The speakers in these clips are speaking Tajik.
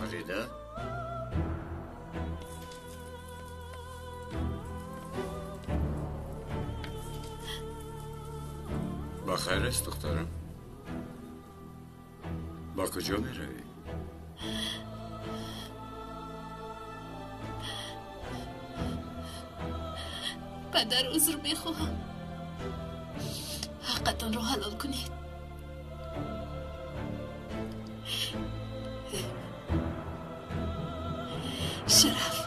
Фарида? Бахайр аст, духтарам? Ба куҷо меравӣ? Падар, узр мехоҳам. Ҳаққатонро ҳалол кунед. Шараф,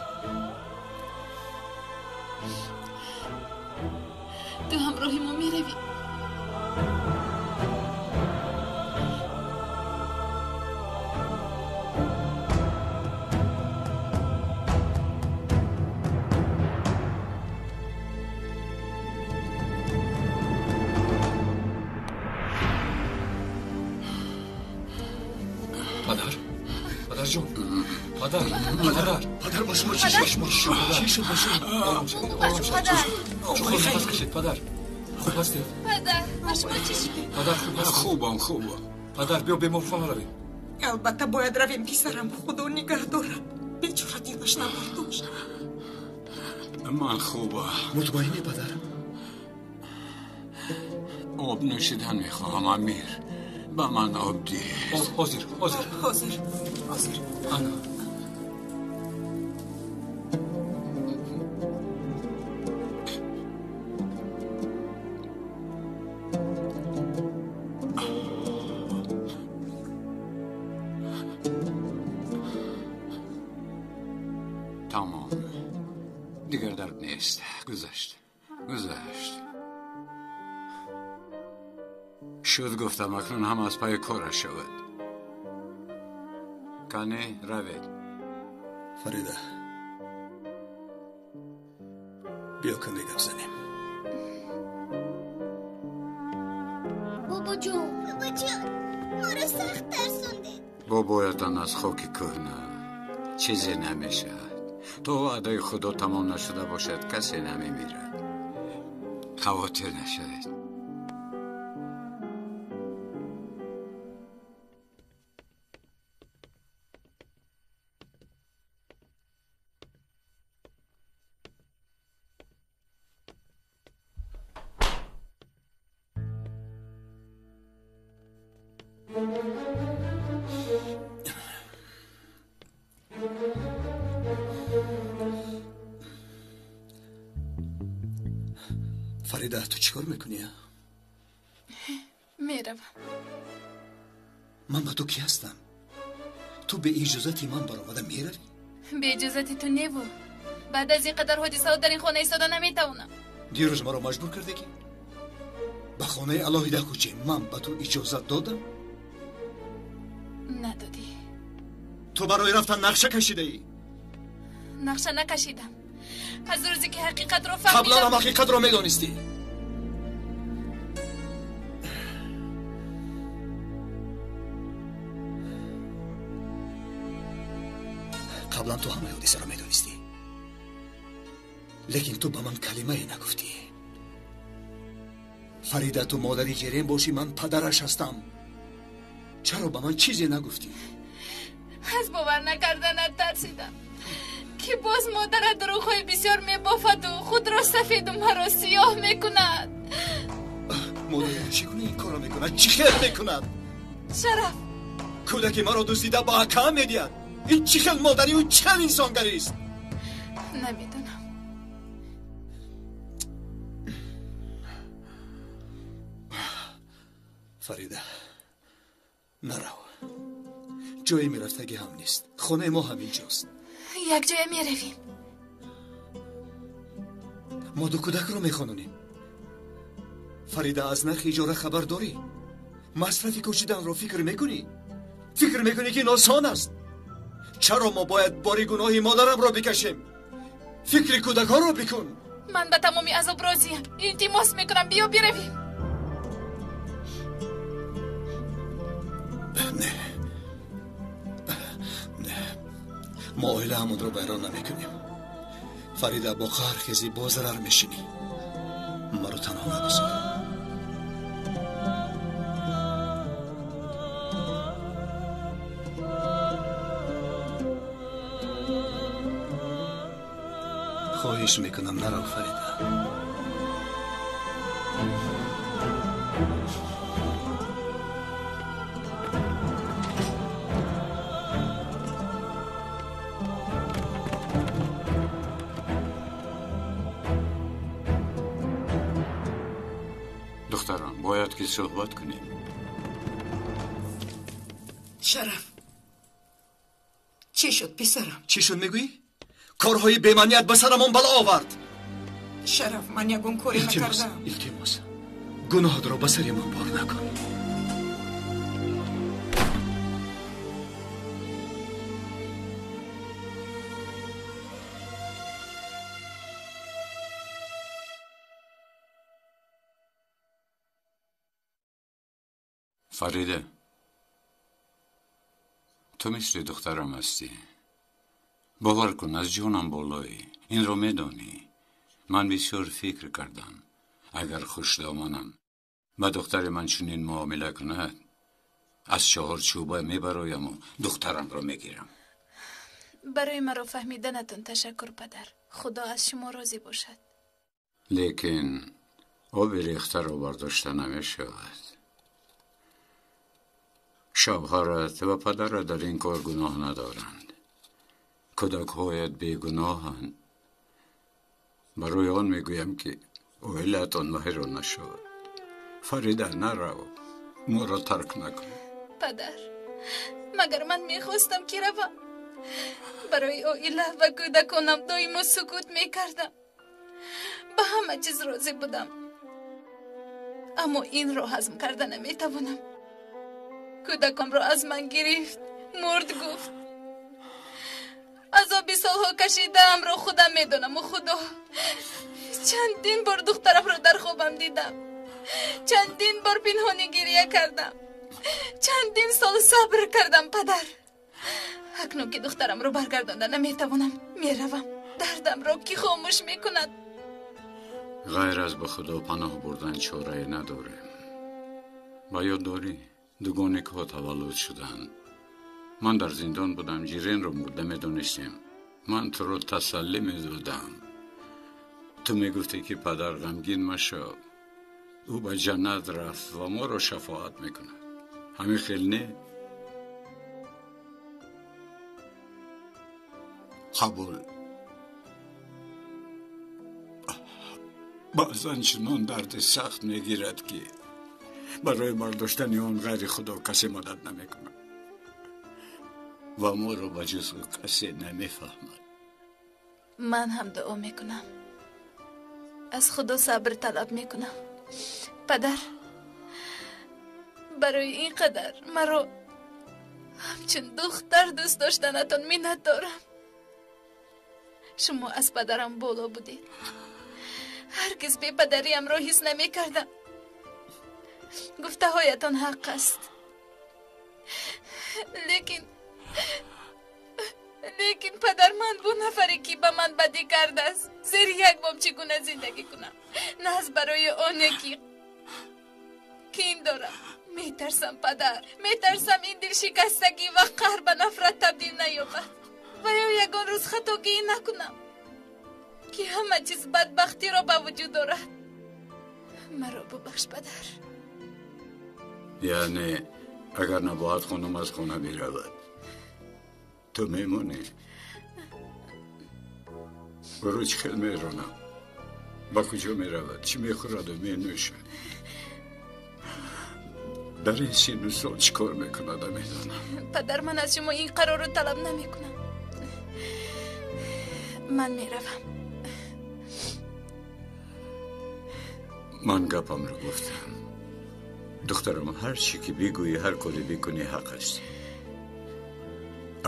ту ҳамроҳи мо меравӣ. Падар, падарҷон, падар, падар, падар, ба шумо чӣ шуд? Чӣ шуд ба шумо? Ором шавед, ором шавед. Чуқур нафас кашед, падар. Хуб ҳастед? Падар, ба шумо чӣ шуд? Падар, хуб ҳастед? Хубам, хубам. Падар, биё беморхона равем. Албатта бояд равем, писарам. Худо нигаҳ дорад. Бечора дилаш набардошт. Ман хубам. Мутмаинӣ, падар? Об нӯшидан мехоҳам, Амир. Ба ман об диҳ. Ҳозир, ҳозир. Ҳозир, ҳозир. Ана. Тамом. Дигар дард нест. Гузашт. Гузашт. Шуд, гуфтам, акнун ҳама аз пайи кораш шавад. Кане, равед. Фарида, биё каме гап занем. Бобоҷон, бобоҷон, моро сахт тарсондед. Бобоятон аз хоки кӯҳна чизе намешавад. То ваъдаи Худо тамом нашуда бошад, касе намемирад. Хавотир нашавед. Фарида, ту чӣ кор мекунӣ? Меравам. Ман ба ту кӣ ҳастам? Ту бе иҷозати ман баромада меравӣ? Бе иҷозати ту неву. Баъд аз ин қадар ҳодисаҳо дар ин хона истода наметавонам. Дирӯз маро маҷбур кардӣ, ки ба хонаи алоҳида кӯчем. Ман ба ту иҷозат додам? Надодӣ. Ту барои рафтан нақша кашидаӣ? Нақша накашидам. Аз рӯзе ки ҳақиқатро фаҳмидам. Қаблан ҳам ҳақиқатро медонистӣ. Қаблан ту ҳамаи ҳодисаро медонистӣ, лекин ту ба ман калимае нагуфтӣ. Фарида, ту модари ҷерен бошӣ, ман падараш ҳастам. Чаро ба ман чизе нагуфтӣ? Аз бовар накарданат тарсидам, ки боз модарат дурӯғҳои бисёр мебофаду худро сафеду маро сиёҳ мекунад. Модарам чӣ гуна ин корро мекунад? Чӣ хел мекунад? Шараф, кӯдаки маро дуздида ба акаам медиҳад. Ин чӣ хел модарию чӣ хел инсонгарист? Намедонам. Фарида, нарав. Ҷое мерафтагӣ ҳам нест. Хонаи мо ҳаминҷост. Якҷоя меравем. Мо ду кӯдакро мехононем. Фарида, аз нархи иҷора хабар дорӣ? Масрафи кӯчиданро фикр мекунӣ? Фикр мекунӣ, ки ин осон аст? Чаро мо бояд бори гуноҳи модарамро бикашем? Фикри кӯдаконро бикун. Ман ба тамоми азоб розиям. Илтимос мекунам, биё биравем. Не, не, мо оилаамонро вайрон намекунем. Фарида, бо қаҳр хезӣ бо зарар мешинӣ. Маро танҳо нагузор. Хоҳиш мекунам, нарав, Фарида. Духтарон, бояд ки суҳбат кунем. Шараф, чӣ шуд, писарам? Чӣ шуд мегӯӣ? Корҳои бемаъният ба сарамон бало овард. Шараф, ман ягон коре накардам. Илтимос, гуноҳатро ба сари ман бор накун. Фарида, ту мисли духтарам ҳастӣ. Бовар кун, аз ҷонам болоӣ. Инро медонӣ. Ман бисёр фикр кардам. Агар хушдоманам ба духтари ман чунин муомила кунад, аз чаҳорчӯба мебарояму духтарамро мегирам. Барои маро фаҳмиданатон ташаккур, падар. Худо аз шумо розӣ бошад. Лекин оби рехтаро бардошта намешавад. Шавҳарат ва падарат дар ин кор гуноҳ надоранд. Кӯдакҳоят бегуноҳанд. Барои он мегӯям, ки оилаатон вайрон нашавад. Фарида, нарав, моро тарк накун. Падар, магар ман мехостам, ки равам? Барои оила ва кӯдаконам доимо сукут мекардам. Ба ҳама чиз розӣ будам. Аммо инро ҳазм карда наметавонам. Кӯдакамро аз ман гирифт, мурд гуфт. Азоби солҳо кашидаамро худам медонаму Худо. Чандин бор духтарамро дар хобам дидам. Чандин бор пинҳонӣ гирия кардам. Чандин сол сабр кардам, падар. Акнун ки духтарамро баргардонда наметавонам, меравам. Дардамро ки хомӯш мекунад? Ғайр аз ба Худо паноҳ бурдан чорае надорем. Ба ёд дорӣ, дугоникҳо таваллуд шуданд. Ман дар зиндон будам, ҷиренро мурда медонистем. Ман туро тасаллӣ медодам. Ту мегуфтӣ, ки падар, ғамгин машав. Ӯ ба ҷаннат рафт ва моро шафоат мекунад. Ҳамин хел не? Қабул. Баъзан чунон дарди сахт мегирад, ки барои бардоштани он ғайри Худо касе мадад намекунад ва моро ба ҷуз ӯ касе намефаҳмад. Ман ҳам дуо мекунам. Аз Худо сабр талаб мекунам. Падар, барои ин қадар маро ҳамчун духтар дӯст доштанатон миннат дорам. Шумо аз падарам боло будед. Ҳаргиз бепадариамро ҳис намекардам. Гуфтаҳоятон ҳақ аст. Лекин падар, ман бу нафаре, ки ба ман бадӣ кардааст, зери як бом чӣ гуна зиндагӣ кунам? На аз барои оне, ки кин дорам. Метарсам, падар, метарсам ин дилшикастагӣ ва қаҳр ба нафрат табдил наёбад ва ё ягон рӯз хатогӣ накунам, ки ҳама чиз бадбахтиро ба вуҷуд дорад. Маро бубахш, падар. Яъне агар Набоҳат хонум аз хона биравад, ту мемонӣ? Ӯро чӣ хел меронам? Ба куҷо меравад? Чӣ мехӯраду менӯшад? Дар ин сину сол чӣ кор мекунад, намедонам. Падар, ман аз шумо ин қарорро талаб намекунам. Ман меравам. Ман гапамро гуфтам. Духтарам, ҳар чӣ ки бигӯӣ, ҳар коре бикунӣ, ҳақ аст.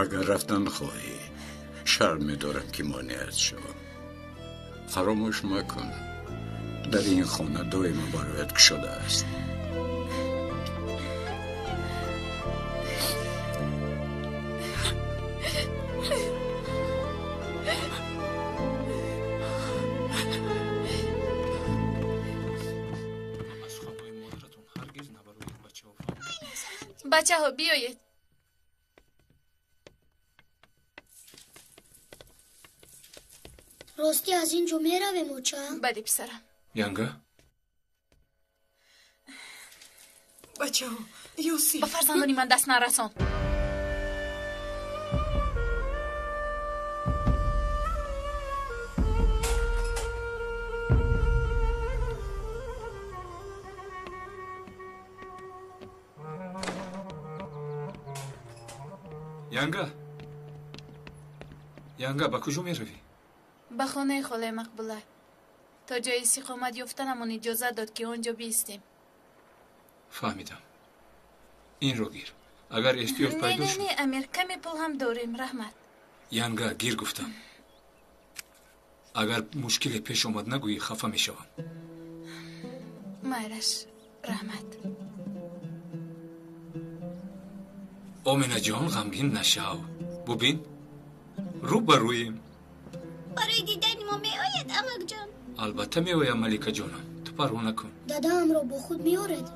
Агар рафтан хоҳӣ, шарм медорам, ки монеат шавам. Фаромӯш макун, дар ин хона доимо бароят кушода аст. Бачаҳо, биёед. Ростӣ аз ин ҷо меравем, оча? Бале, писарам. Янга? Бачаҳо, Юсиф. Ба фарзандони ман даст нарасон. Янга? Янга, ба куҷо меравӣ? Ба хонаи холаи Мақбула. То ҷои истиқомат ёфтанамон иҷозат дод, ки он ҷо биистем. Фаҳмидам. Инро гир. Агар эҳтиёҷ пайдо Не, шуд. не, Амир, каме пул ҳам дорем, раҳмат. Янга, гир гуфтам. Агар мушкиле пеш омад, нагӯӣ, хафа мешавам. Майлаш, раҳмат. Оминаҷон, ғамгин нашав. Бубин, рӯ ба рӯем. Барои дидани мо меояд, амакҷон? Албатта меоям, Маликаҷонам. Ту парво накун. Дадаамро бо худ меоред?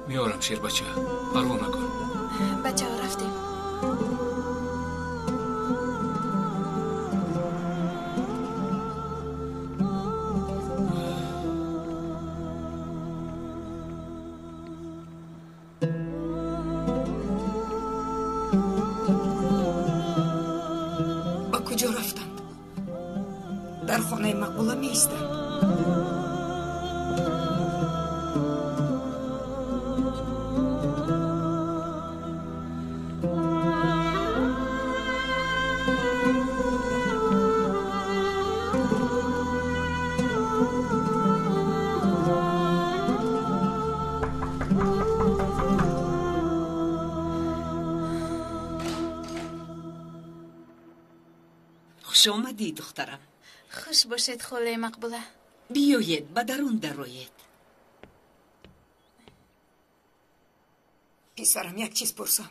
Меорам, шербача. Парво накун. Бачаҳо, рафтем. Ба куҷо рафтанд? Дар хонаи Мақбула меистанд. Хуш омадӣ, духтарам. Хуш бошед, холаи Мақбула. Биёед, ба дарун дароед. Писарам, як чиз пурсам.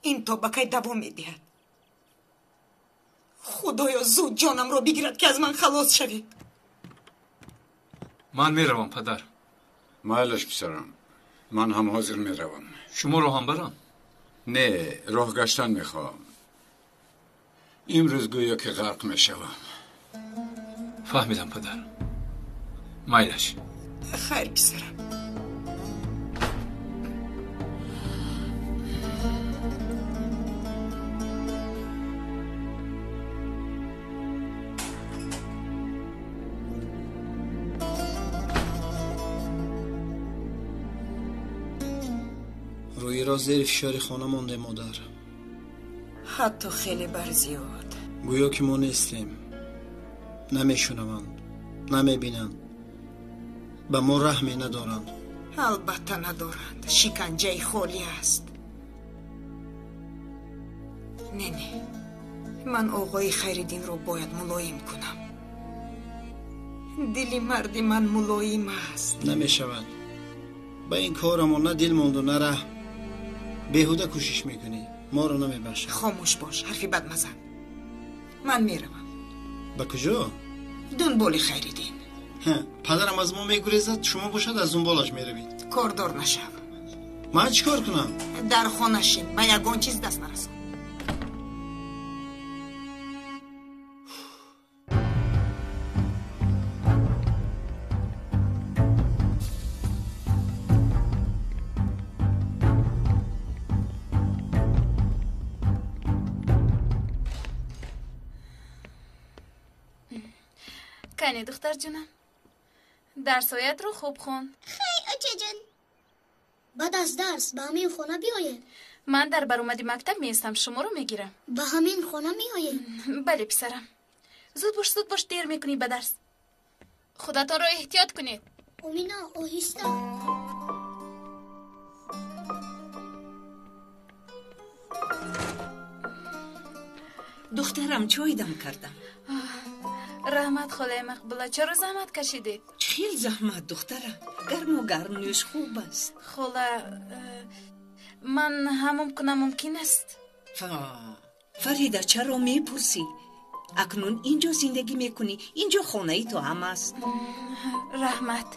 Ин то ба кай давом медиҳад? Худоё, зуд ҷонамро бигирад, ки аз ман халос шавед. Ман меравам, падар. Майлаш, писарам. Ман ҳам ҳозир меравам. Шуморо ҳам барам? Не, роҳ гаштан мехоҳам. Имрӯз гӯё ки ғарқ мешавам. Фаҳмидам, падар. Майлаш. Хайр, писарам. Рӯиро зери фишори хона мондем, модар. Ҳатто хеле барзиёд. Гӯё ки мо нестем. Намешунаванд, намебинанд, ба мо раҳме надоранд. Албатта надоранд. Шиканҷаи холӣ аст. Не, не, ман оғои Хайриддинро бояд мулоим кунам. Дили марди ман мулоим аст. Намешавад. Ба ин корамон на дил монду, на раҳм. Беҳуда кӯшиш мекунӣ, моро намебахшад. Хомӯш бош, ҳарфи бад мазан. Ман меравам. Ба куҷо? Дунболи Хайриддин. Падарам аз мо мегурезад, шумо бошад аз дунболаш меравед. Кордор нашав. Ман чӣ кор кунам? Дар хона шин, ба ягон чиз даст нарасон. Кани, духтарҷонам, дарсҳоятро хуб хон. Хай, очаҷон. Баъд аз дарс ба ҳамин хона биёед. Ман дар баромади мактаб меистам, шуморо мегирам. Ба ҳамин хона меоед? Бале, писарам. Зуд бош, зуд бош, дер мекунӣ ба дарс. Худатонро эҳтиёт кунед. Омина, оҳиста. Духтарам, чой дам кардам. Раҳмат, холаи Мақбула, чаро заҳмат кашидед? Хел заҳмат, духтарам. Гарму гарм нӯш хуб аст. Хола, ман ҳамом кунам мумкин аст? Фарида, чаро мепурсӣ? Акнун инҷо зиндагӣ мекунӣ, инҷо хонаи ту ҳам аст. Раҳмат.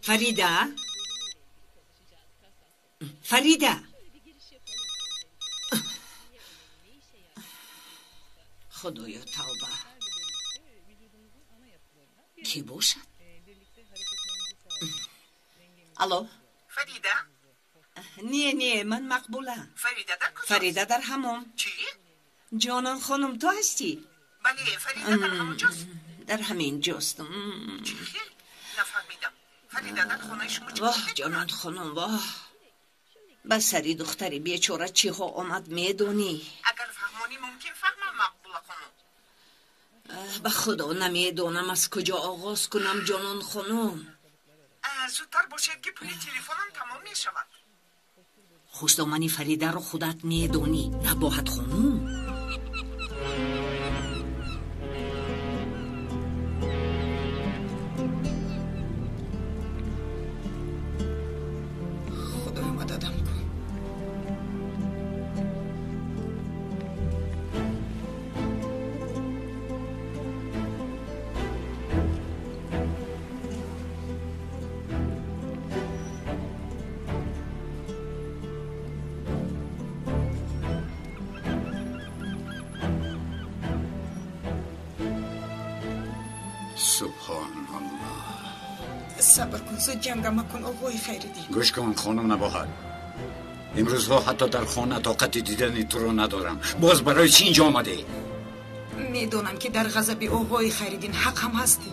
Фарида, Фарида, Худоё, тавба, кӣ бошад? Алло, Фарида? Не, не, ман Мақбула. Фарида дар куҷост? Фарида дар ҳамом. Чӣ? Ҷонон хонум, ту ҳастӣ? Бале, Фарида дар ҳамон ҷост. Дар ҳамин ҷост. Чӣ хел? Нафаҳмидам. Фарида дар хонаи шумо чӣ воҳ кор мекунад? Ҷонон хонум, воҳ, ба сари духтари бечора чиҳо омад, медонӣ? Агар фаҳмонӣ, мумкин фаҳмам, Мақбула хонум. Ба Худо, намедонам аз куҷо оғоз кунам, ҷонон хонум. Зудтар бошед, ки пули телефонам тамом мешавад. Хушдомани Фаридаро худат медонӣ, Набоҳат хонум. Худоё, мададам кун. Субҳон Аллоҳ. Сабр кун, зуд ҷанга макун, оғои Хайриддин. Гӯш кун, хонум Набоҳат, имрӯзҳо ҳатто дар хона тоқати дидани туро надорам. Боз барои чӣ инҷо омадӣ? Медонам, ки дар ғазаби оғои Хайриддин ҳақ ҳам ҳастӣ,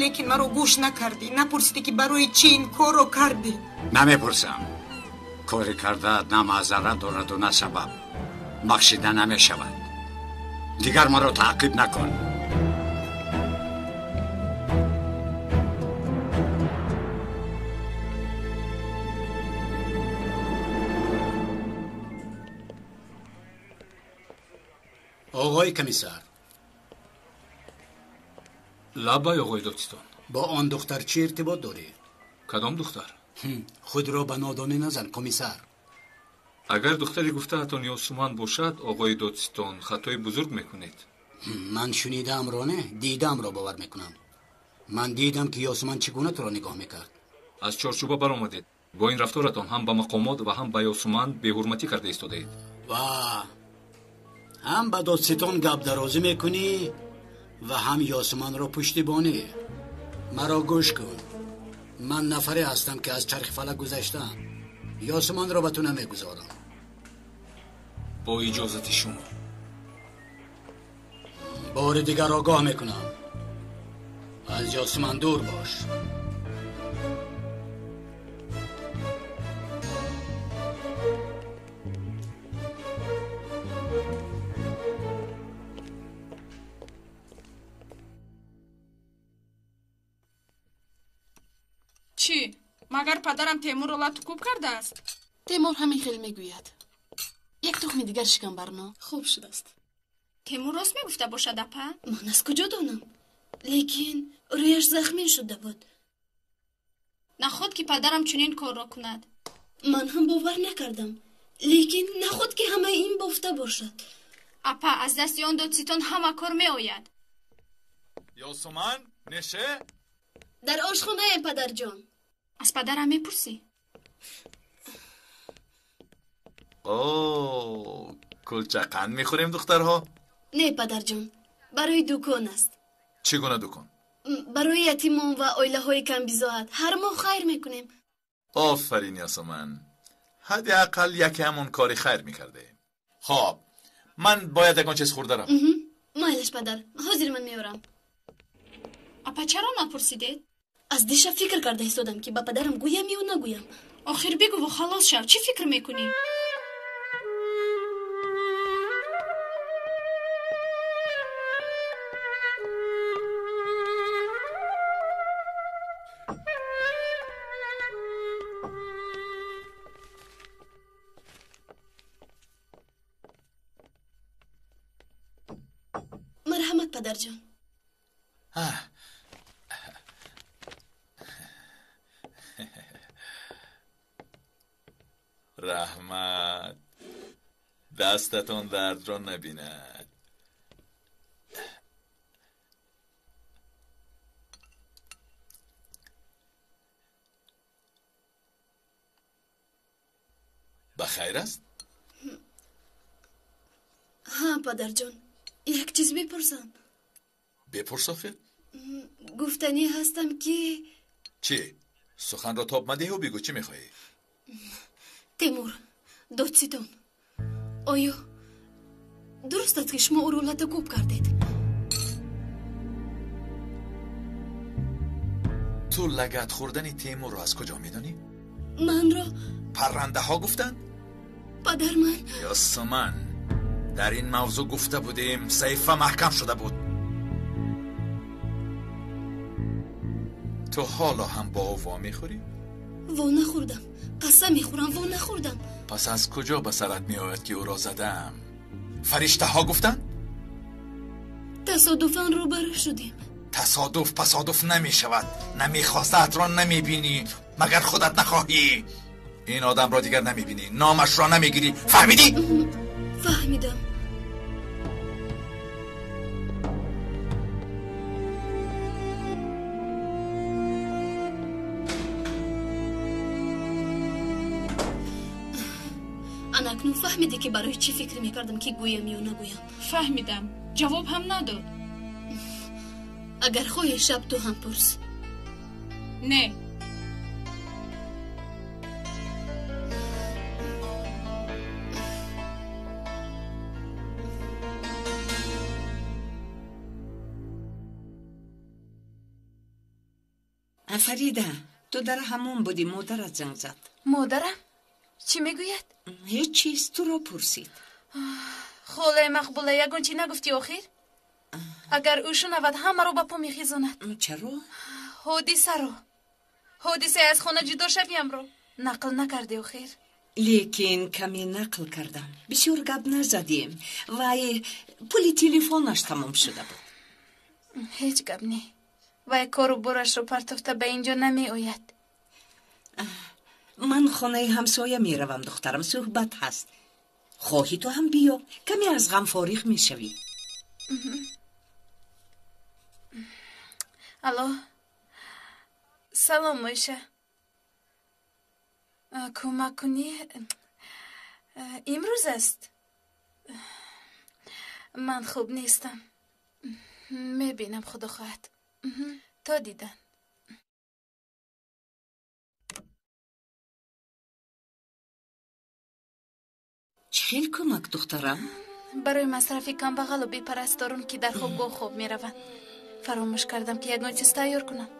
лекин маро гӯш накардӣ, напурсидӣ, ки барои чӣ ин корро кардӣ. Намепурсам. Кори кардаат на маъзарат дораду на сабаб, бахшида намешавад. Дигар маро таъқиб накун. Оғои комиссар. Лаббай, оғои додситон. Бо он духтар чӣ иртибот дорӣ? Кадом духтар? Худро ба нодонӣ назан, комиссар. Агар духтари гуфтаатон Ёсуман бошад, оғои додситон, хатои бузург мекунед. Ман шунидаамро не, дидаамро бовар мекунам. Ман дидам, ки Ёсуман чӣ гуна туро нигоҳ мекард. Аз чорчӯба баромадед. Бо ин рафторатон ҳам ба мақомот ва ҳам ба Ёсуман беҳурматӣ карда истодаед. Ва ҳам ба додситон гапдарозӣ мекунӣ ва ҳам Ёсуманро пуштибонӣ. Маро гӯш кун. Ман нафаре ҳастам, ки аз чархи фалак гузаштаам. Ёсуманро ба ту намегузорам. Бо иҷозати шумо. Бори дигар огоҳ мекунам. Аз Ёсуман дур бош. Чӣ? Магар падарам Темурро лату кӯб кардааст? Темур ҳамин хел мегӯяд. Як тухми дигар шикам барно. Хуб шудааст. Темур рост мегуфта бошад, апа? Ман аз куҷо донам? Лекин рӯяш захмин шуда буд. Наход ки падарам чунин корро кунад. Ман ҳам бовар накардам. Лекин наход ки ҳамаи ин бофта бошад. Апа, аз дасти он додситон ҳама кор меояд. Ёсуман, неше? Дар ошхонаем, падарҷон. Аз падарам мепурсӣ? О, кулчақанд мехӯрем, духтарҳо? Не, падарҷон, барои дукон аст. Чӣ гуна дукон? Барои ятимон ва оилаҳои камбизоат ҳар моҳ хайр мекунем. Офарин, Ясуман, ҳадди ақал яке ҳамон кори хайр мекардем. Хоб, ман бояд ягон чиз хӯрда равам. Майлаш, падар, ҳозир ман меорам. Апа, чаро напурсидед? Аз дишаб фикр карда истодам, ки ба падарам гӯям ё нагӯям. Охир бигӯву халос шав, чӣ фикр мекунӣ? Марҳамат, падарҷон. Раҳмат. Дастатон дардро набинад. Ба хайр аст? Ҳа, падарҷон, як чиз бипурсам. Бипурс охир. Гуфтанӣ ҳастам ки чӣ? Суханро тоб мадиҳу бигӯ, чӣ мехоҳӣ? Темур, додситон, оё дуруст аст ки шумо ӯро латакӯб кардед? Ту лагат хӯрдани Темурро аз куҷо медонӣ? Манро паррандаҳо гуфтанд? Падар, ман Ёсуман, дар ин мавзӯъ гуфта будем, саҳифа маҳкам шуда буд. Ту ҳоло ҳам бо ӯ во мехӯрӣ? Во нахӯрдам, қасам мехӯрам, во нахӯрдам. Пас аз куҷо ба сарат меояд ки ӯро задаам? Фариштаҳо гуфтанд? Тасодуфан рӯбарӯ шудем. Тасодуф пасодуф намешавад. Намехостаатро намебинӣ, магар худат нахоҳӣ. Ин одамро дигар намебинӣ, номашро намегирӣ. Фаҳмидӣ? Фаҳмидам. Анакнун фаҳмидӣ ки барои чӣ фикр мекардам ки гӯям ё нагӯям? Фаҳмидам. Ҷавоб ҳам надод. Агар хоҳӣ, шаб ту ҳам пурс. Не. Фарида, ту дар ҳамон будӣ, модарат занг зад. Модарам? Чӣ мегӯяд? Ҳеҷ чиз, туро пурсид. Холаи Мақбула, ягон чӣ нагуфтӣ охир? Агар ӯ шунавад, ҳамаро ба по мехезонад. Чаро? Ҳодисаро. Ҳодисаи аз хона ҷудошавиамро нақл накардӣ охир. Лекин каме нақл кардам. Бисёр гап назадем. Вай пули телефонаш тамом шуда буд. Ҳеҷ гап не. Вай кору борашро партофта ба ин ҷо намеояд. Ман хонаи ҳамсоя меравам, духтарам, суҳбат ҳаст. Хоҳӣ ту ҳам биё, каме аз ғам фориғ мешавӣ. Алло, салом, Мойша. Кӯмак кунӣ? Имрӯз аст. Ман хуб нестам. Мебинам, худо хоҳад. То дидан. Чӣ хел кӯмак, духтарам? Барои масрафи камбағалу бепарасторон, ки дар хобгоҳ хоб мераванд. Фаромӯш кардам ки ягон чиз тайёр кунам.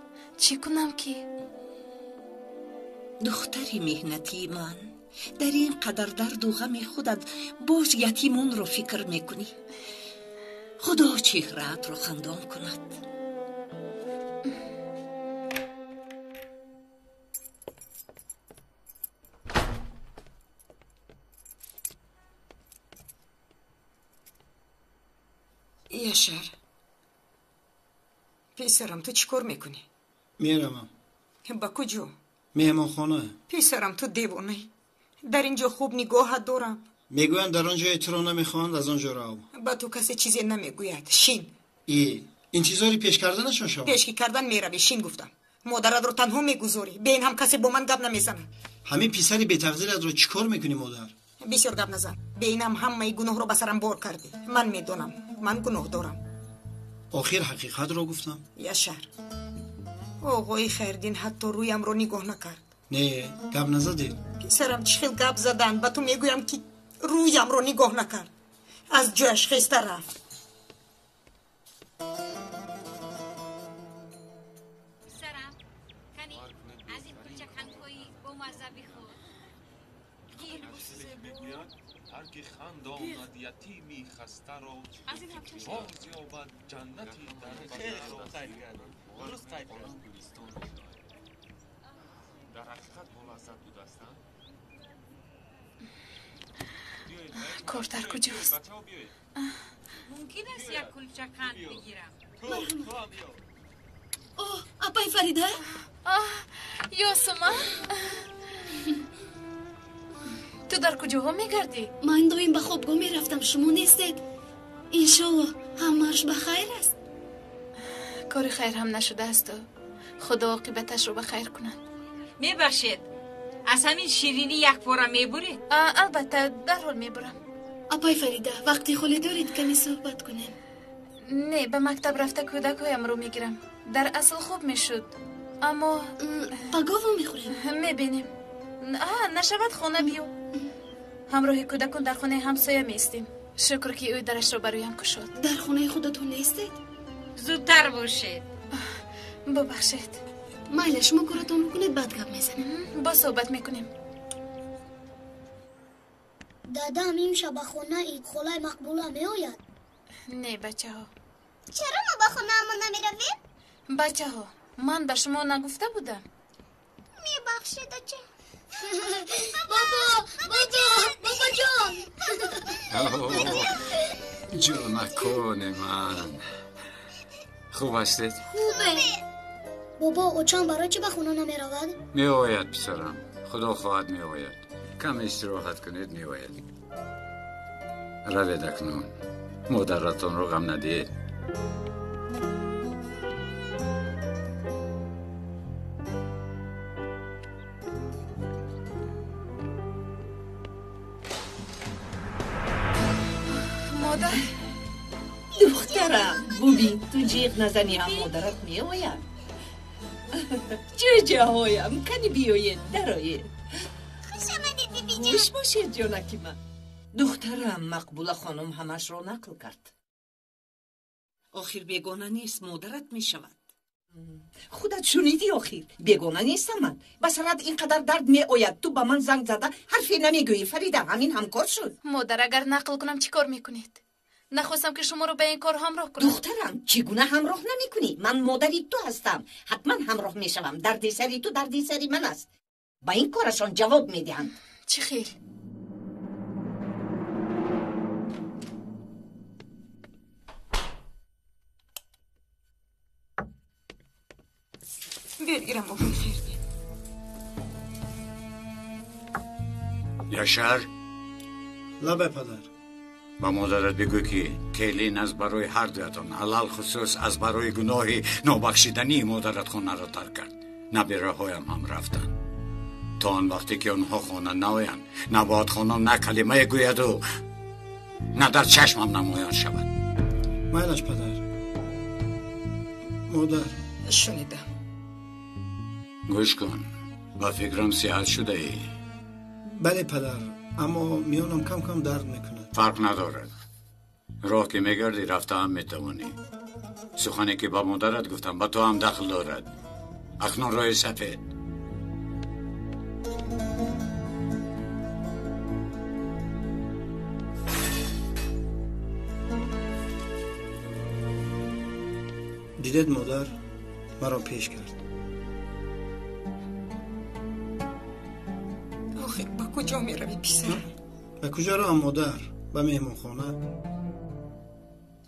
Чӣ кунам ки? Духтари меҳнатии ман, дар ин қадар дарду ғами худат боз ятимонро фикр мекунӣ. Худо чеҳраатро хандон кунад. Яшар, писарам, ту чӣ кор мекунӣ? Меравам. Ба куҷо? Меҳмонхона. Писарам, ту девонаӣ. Дар ин ҷо хуб нигоҳат дорам. Мегӯянд дар он ҷое туро намехоҳанд, аз он ҷо рав. Ба ту касе чизе намегӯяд. Шин. И интизори пеш карданашон шавам? Пеш ки кардан меравӣ, шин гуфтам. Модаратро танҳо мегузорӣ. Бе ин ҳам касе бо ман гап намезанад. Ҳамин писари бетақдиратро чӣ кор мекунӣ, модар? Бисёр гап назан. Бе ин ҳам ҳамаи гуноҳро ба сарам бор кардӣ. Ман медонам, ман гуноҳ дорам. Охир ҳақиқатро гуфтам. Яшар, оғои Хайрдин ҳатто рӯямро нигоҳ накард. Не, гап назадед. Писарам, чӣ хел гап задан? Ба ту мегӯям ки рӯямро нигоҳ накард. Аз ҷояш хеста рафт. Писарам, кани аз ин кулчакҳангҳои бомазза бихӯр. Ҳар ки хандонад ятими хастаро, боз ёбад ҷаннати дар дар ҳақиқат болаззат будааст. Кор дар куҷост? Мумкин аст як кулча қанд бигирам? О, апай Фарида? Ёсуман? Ту дар куҷоҳо мегардӣ? Ман доим ба хобгоҳ мерафтам, шумо нестед. Иншоалло ҳамааш ба хайр аст. Кори хайр ҳам нашудаасту худо оқибаташро ба хайр кунад. Мебахшед, аз ҳамин ширинӣ як пора мебуред? Албатта, дарҳол мебурам. Апай Фарида, вақти холӣ доред каме суҳбат кунем? Не, ба мактаб рафта кӯдакҳоямро мегирам. Дар асл хуб мешуд, аммо пагоҳ вомехӯрем. Мебинем. Нашавад хона биё. Ҳамроҳи кӯдакон дар хонаи ҳамсоя меистем. Шукр ки ӯ дарашро бароям кушод. Дар хонаи худатон нестед? Зудтар бошед. Бубахшед. Майла, шумо коратонро кунед, баъд гап мезанем. Боз суҳбат мекунем. Дадам имшаб ба хонаи холаи Мақбула меояд? Не, бачаҳо. Чаро мо ба хонаамон намеравем? Бачаҳо, ман ба шумо нагуфта будам. Мебахшед, ача. Бобо, бобо, бобоҷон. Ҷонакони ман, хуб ҳастед? Хубе. Бобо, очам барои чӣ ба хона намеравад? Меояд, писарам, худо хоҳад меояд. Каме истироҳат кунед, меояд. Равед акнун, модаратонро ғам надиҳед. Модар. Духтарам, бубин, ту ҷиғ назанӣ ҳам модарат меояд. Ҷӯҷаҳоям, кани биёед, дароед. Хуш омадед, бибиҷон. Хуш бошед, ҷонаки ман. Духтарам, Мақбула хонум ҳамашро нақл кард. Охир бегона нест, модарат мешавад. Худат шунидӣ охир, бегона нестам ман. Ба сарат ин қадар дард меояд, ту ба ман занг зада ҳарфе намегӯӣ. Фарида, ҳамин ҳамкор шуд. Модар, агар нақл кунам чӣ кор мекунед? Нахостам ки шуморо ба ин кор ҳамроҳ кунам. Духтарам, чӣ гуна ҳамроҳ намекунӣ? Ман модари ту ҳастам, ҳатман ҳамроҳ мешавам. Дарди сари ту дарди сари ман аст. Ба ин корашон ҷавоб медиҳанд. Чӣ хел? Биёед ирам оғои Хайрдин. Яшар? Лабай, падар. Ба модарат бигӯ ки келин аз барои ҳар дуятон, алалхусус аз барои гуноҳи нобахшидании модарат хонаро тарк кард. Набираҳоям ҳам рафтанд. То он вақте ки онҳо хона наоянд, набояд хонум на калимае гӯяду на дар чашмам намоён шавад. Майлаш, падар. Модар. Шунидам. Гӯш кун, ба фикрам сиҳат шудаӣ. Бале, падар, аммо миёнам кам кам дард мекунад. Фарқ надорад. Роҳ ки мегардӣ, рафта ҳам метавонӣ. Сухане ки ба модарат гуфтам ба ту ҳам дахл дорад. Акнун роҳи сафед. Дидед, модар маро пеш кард. Охир ба куҷо меравӣ, писарам? Ба куҷо равам, модар? Ба меҳмонхона.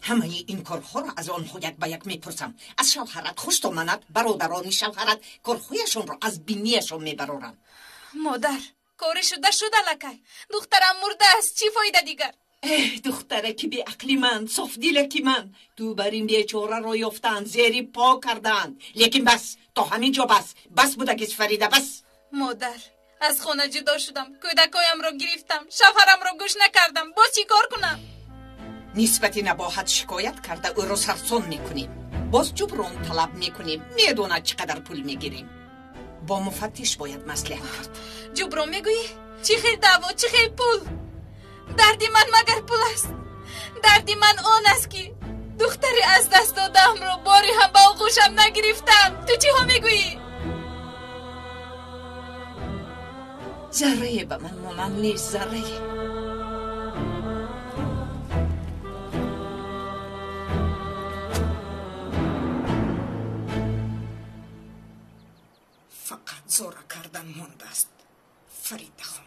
Ҳамаи ин корҳоро аз онҳо як ба як мепурсам. Аз шавҳарат хуштоманат, бародарони шавҳарат корҳояшонро аз бинияшон мебарорам. Модар, кори шуда шуд аллакай. Духтарам мурдааст, чӣ фоида дигар? Эҳ, духтараки беақли ман, софдилаки ман, ту бар ин бечораро ёфтаанд, зери по кардаанд. Лекин бас, то ҳамин ҷо бас, бас будагист, Фарида, бас. Модар, аз хона ҷудо шудам, кӯдакҳоямро гирифтам, шавҳарамро гӯш накардам, боз чӣ кор кунам? Нисбати набоҳат шикоят карда ӯро сарсон мекунем, боз ҷуброн талаб мекунем, медонад чӣ қадар пул мегирем. Бо муфаттиш бояд маслиҳат кард. Ҷуброн мегӯӣ? Чӣ хел даъво, чӣ хел пул? Дарди ман магар пул аст? Дарди ман он аст ки духтари аз даст додаамро бори ҳам ба оғӯшам нагирифтам. Ту чиҳо мегӯӣ? Заррае ба ман монанд нест, заррае. Фақат зора кардан мондааст, Фарида хонум.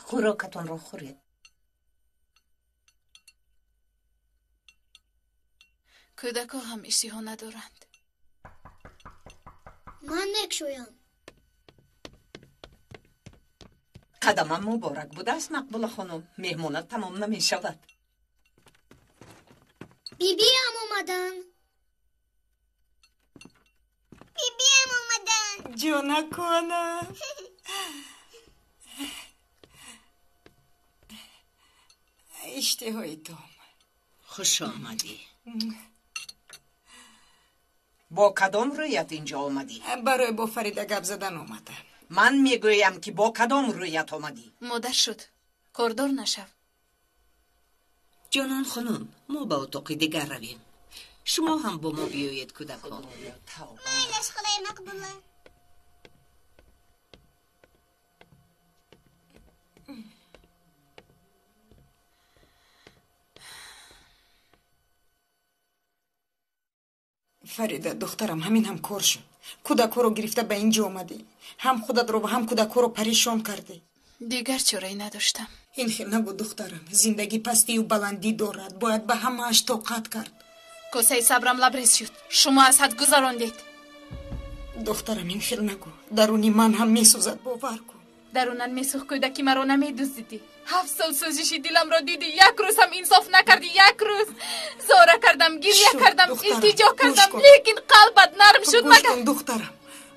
Хӯрокатонро хӯред. Кӯдакҳо ҳам иштиҳо надоранд. Ман мекушоям. Қадамам муборак будааст, Мақбула хонум. Меҳмонат тамом намешавад. Бибиам омадан. Бибиам омадан. Ҷонакона. Иштиҳои том. Хуш омадӣ. Бо кадом рӯят инҷо омадӣ? Барои бо Фарида гап задан омадам. Ман мегӯям, ки бо кадом рӯят омадӣ? Модар шуд, кордор нашав. Ҷонон хонум, мо ба утоқи дигар равем. Шумо ҳам бо мо биёед, кӯдакҳо. Майлаш, холаи Мақбула. Фарида, духтарам, ҳамин ҳам кор шуд. Кӯдакҳоро гирифта ба инҷо омадӣ. Ҳам худатро ва ҳам кӯдакҳоро парешон кардӣ. Дигар чорае надоштам. Ин хел набуд, духтарам. Зиндагӣ пастию баландӣ дорад. Бояд ба ҳамааш тоқат кард. Косаи сабрам лабрез шуд. Шумо аз ҳад гузарондед. Духтарам, ин хел нагӯ. Даруни ман ҳам месӯзад, бовар кун. Дарунан месӯхт, кӯдаки маро намедуздидӣ. 7 сол сӯзиши диламро дидӣ. Як рӯз ҳам инсоф накардӣ. Як рӯз зора кардам, гиря кардам, илтиҷо кардам, лекин қалбат нарм шуд магар. Духтарам,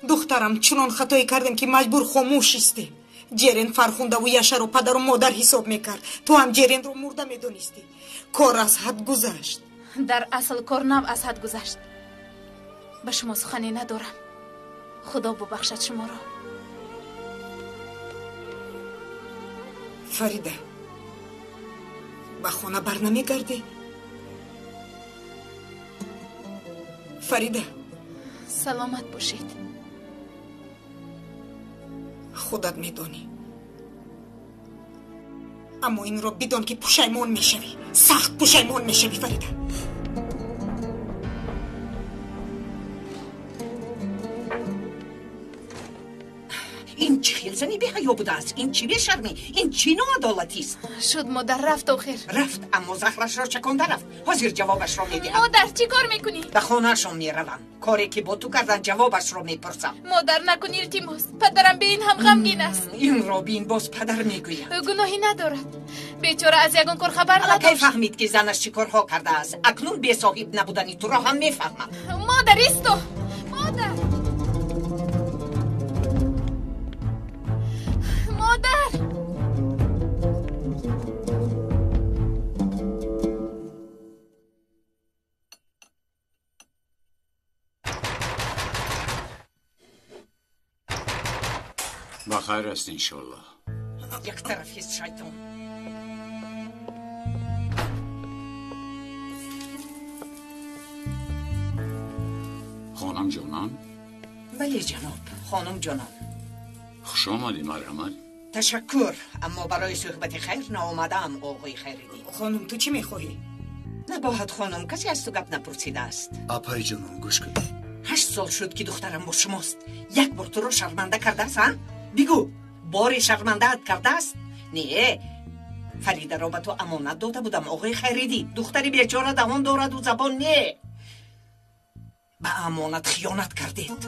духтарам, чунон хатое кардем, ки маҷбур хомӯш истем. Ҷерен Фархундаву Яшаро падару модар ҳисоб мекард. Ту ҳам Ҷеренро мурда медонистӣ. Кор аз ҳад гузашт. Дар асл кор нав аз ҳад гузашт. Ба шумо сухане надорам. Худо бубахшад шуморо. Фарида, ба хона бар намегардӣ? Фарида. Саломат бошед. Худат медонӣ. Аммо инро бидон, ки пушаймон мешавӣ. Сахт пушаймон мешавӣ, Фарида. Ин чӣ хел зани беҳаё будааст? Ин чӣ бешармӣ? Ин чӣ ноадолатист? Шуд, модар, рафт охир. Рафт, аммо захрашро чаконда рафт. Ҳозир ҷавобашро медиҳам. Модар, чӣ кор мекунӣ? Ба хонаашон меравам. Коре ки бо ту кардан, ҷавобашро мепурсам. Модар, накун, илтимос. Падарам бе ин ҳам ғамгин аст. Инро бин, боз падар мегӯяд. Ӯ гуноҳӣ надорад. Бечора аз ягон кор хабар Аллакай надошт. фаҳмид, ки занаш чӣ корҳо кардааст. Акнун бесоҳиб набудани туро ҳам мефаҳмад. Модар, исто! Модар! Модар! Ба хайр аст, иншоаллоҳ. Як тарафист шайтон. Хонам ҷонон? Бале, ҷаноб, хонум ҷонон. Хуш омадӣ, марҳамат. Ташаккур, аммо барои суҳбати хайр наомадаам, оғои Хайриддин. Хонум, ту чӣ мехоҳӣ? Набоҳад, хонум, касе аз ту гап напурсидааст. Апаи ҷонон, гӯш кун. 8 сол шуд, ки духтарам бо шумост. Як бор туро шарманда кардааст, а? Бигӯ, боре шармандаат кардааст? Не, Фаридаро ба ту амонат дода будам, оғои Хайриддин. Духтари бечора даҳон дораду забон не. Ба амонат хиёнат кардед.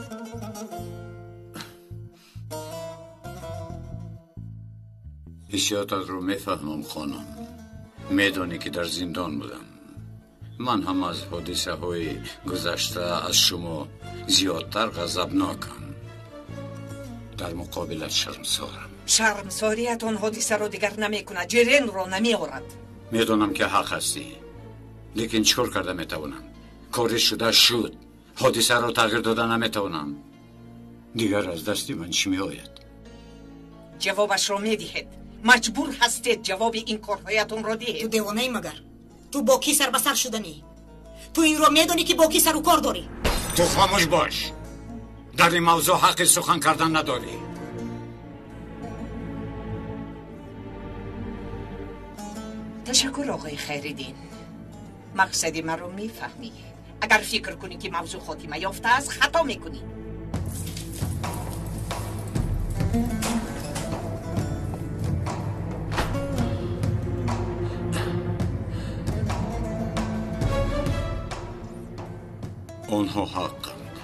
Ҳиссиётатро мефаҳмам, хонум. Медонӣ, ки дар зиндон будам. Ман ҳам аз ҳодисаҳои гузашта аз шумо зиёдтар ғазабнокам. Дар муқобилат шармсорам. Шармсорият он ҳодисаро дигар намекунад, ҷеренро намеорад. Медонам, ки ҳақ ҳастӣ, лекин чӣ кор карда метавонам? Кори шуда шуд. Ҳодисаро тағйир дода наметавонам. Дигар аз дасти ман чӣ меояд? Ҷавобашро медиҳед. Маҷбур ҳастед ҷавоби ин корҳоятонро диҳед. Ту девонаӣ магар? Ту бо кӣ сар ба сар шуданӣ? Ту инро медонӣ, ки бо кӣ сару кор дорӣ? Ту хомӯш бош. Дар ин мавзӯъ ҳаққи сухан кардан надорӣ. Ташаккур, оғои Хайриддин. Мақсади маро мефаҳмӣ. Агар фикр кунӣ, ки мавзӯъ хотима ёфтааст, хато мекунӣ. Онҳо ҳаққанд.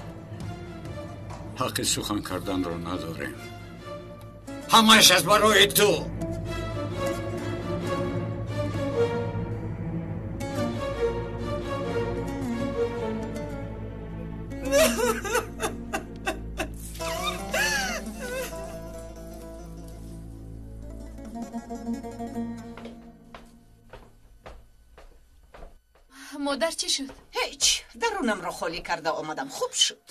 Ҳаққи сухан карданро надорем. Ҳамааш аз барои ту. Модар, чӣ шуд? Ҳеҷ, дарунамро холӣ карда омадам, хуб шуд.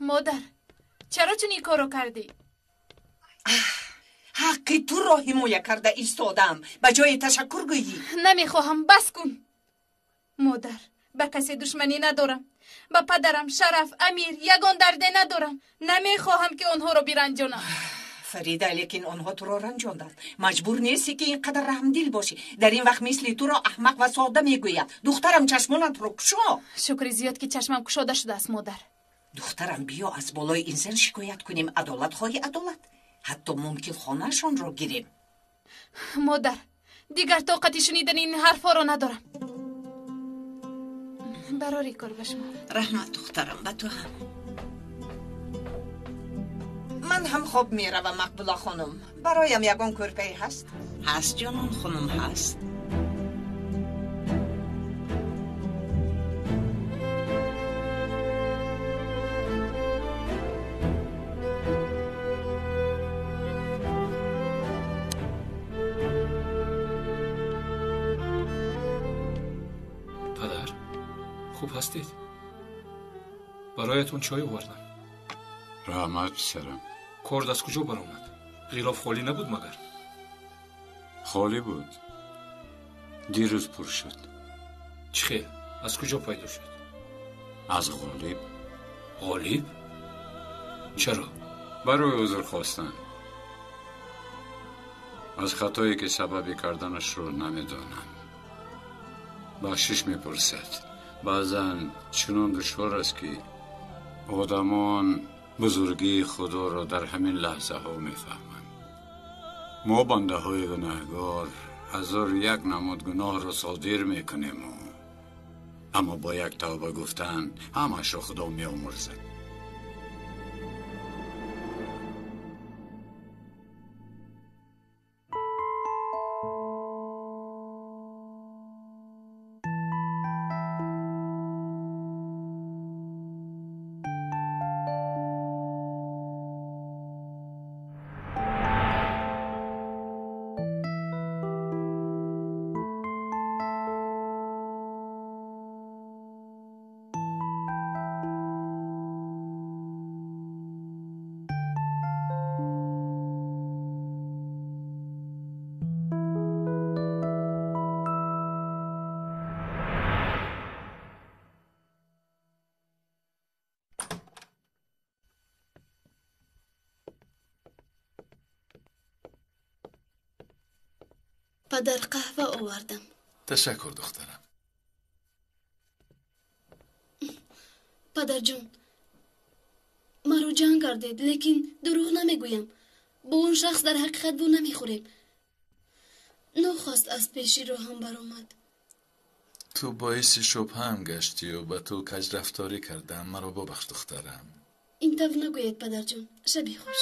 Модар, чаро чунин корро кардӣ? Ҳаққи туро ҳимоя карда истодам, ба ҷои ташаккур гӯйӣ. Намехоҳам, бас кун. Модар, ба касе душманӣ надорам. Ба падарам, Шараф, Амир ягон дарде надорам. Намехоҳам, ки онҳоро биранҷонам. Фарида, лекин онҳо туро ранҷонданд. Маҷбур нестӣ, ки ин қадар раҳмдил бошӣ. Дар ин вақт мисли туро аҳмақ ва сода мегӯяд. Духтарам, чашмонатро кушо. Шукри зиёд, ки чашмам кушода шудааст, модар. Духтарам, биё аз болои ин зан шикоят кунем. Адолат хоҳи адолат. Ҳатто мумкин хонаашонро гирем. Модар, дигар тоқати шунидани ин ҳарфҳоро надорам. Барори кор ба шумо. Раҳмат, духтарам, ба ту ҳам. Ман ҳам хоб меравам, Мақбула хонум. Бароям ягон кӯрпае ҳаст? Ҳаст, ҷонон хонум, ҳаст. Падар, хуб ҳастед? Бароятон чой овардам. Раҳмат, писарам. Корд аз куҷо баромад? Ғилоф холӣ набуд магар? Холӣ буд. Дирӯз пур шуд. Чӣ хел? Аз куҷо пайдо шуд? Аз Ғолиб. Ғолиб? Чаро? Барои узр хостан. Аз хатое, ки сабаби карданашро намедонам. Бахшиш мепурсад. Баъзан чунон душвор аст, ки одамон бузургии Худоро дар ҳамин лаҳзаҳо мефаҳманд. Мо бандаҳои гунаҳгор 1001 намуд гуноҳро содир мекунему, аммо бо як тавба гуфтан ҳамаашро Худо меомӯрзад. Падар, қаҳва овардам. Ташаккур, духтарам. Падарҷон, маро ҷанг кардед, лекин дурӯғ намегӯям. Бо он шахс дар ҳақиқат бу намехӯрем. Нохост аз пеши роҳам баромад. Ту боиси шубҳаам гаштию ба ту каҷрафторӣ кардам. Маро бубахш, духтарам. Ин тавр нагӯед, падарҷон. Шаби хуш.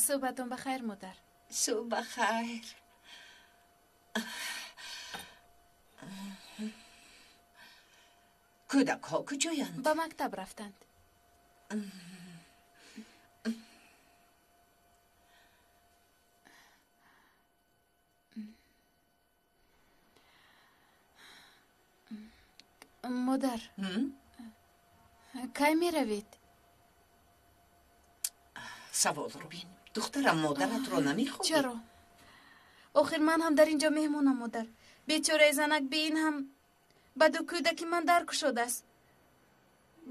Суҳбатон ба хайр, модар. Субҳ ба хайр. Кӯдакҳо куҷоянд? Ба мактаб рафтанд. Модар, кай меравед? Саволро бин. Духтарам, модаратро намехоҳӣ? Чаро? Охир ман ҳам дар ин ҷо меҳмонам, модар. Бечораи занак би ин ҳам ба ду кӯдаки ман дар кушодааст.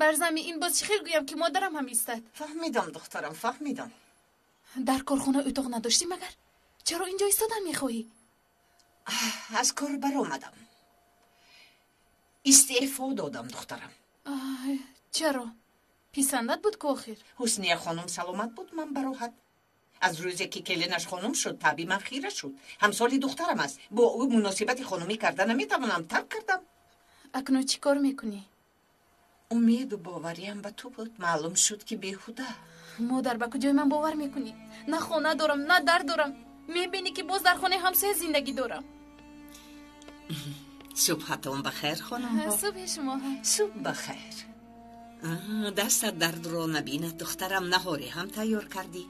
Бар замми ин боз чӣ хел гӯям, ки модарам ҳам истад? Фаҳмидам, духтарам, фаҳмидам. Дар корхона утоқ надоштӣ магар? Чаро инҷо истодан мехоҳӣ? Аз кор баромадам. Истеъфо додам, духтарам. Чаро? Писандат буд ку охир? Ҳусния хонум саломат буд, ман бароҳат. Аз рӯзе ки келинаш хонум шуд, таъби ман хира шуд. Ҳамсоли духтарам аст. Бо ӯ муносибати хонумӣ карда наметавонам, тарк кардам. Акнун чӣ кор мекунӣ? Умеду бовариам ба ту буд. Маълум шуд, ки беҳуда. Модар, ба куҷои ман бовар мекунӣ? На хона дорам, на дар дорам. Мебинӣ, ки боз дар хонаи ҳамсоя зиндагӣ дорам. Субҳатон ба хайр, хонумҳо. Субҳи шумо. Субҳ ба хайр. Дастат дардро набинад, духтарам. Наҳорӣ ҳам тайёр кардӣ.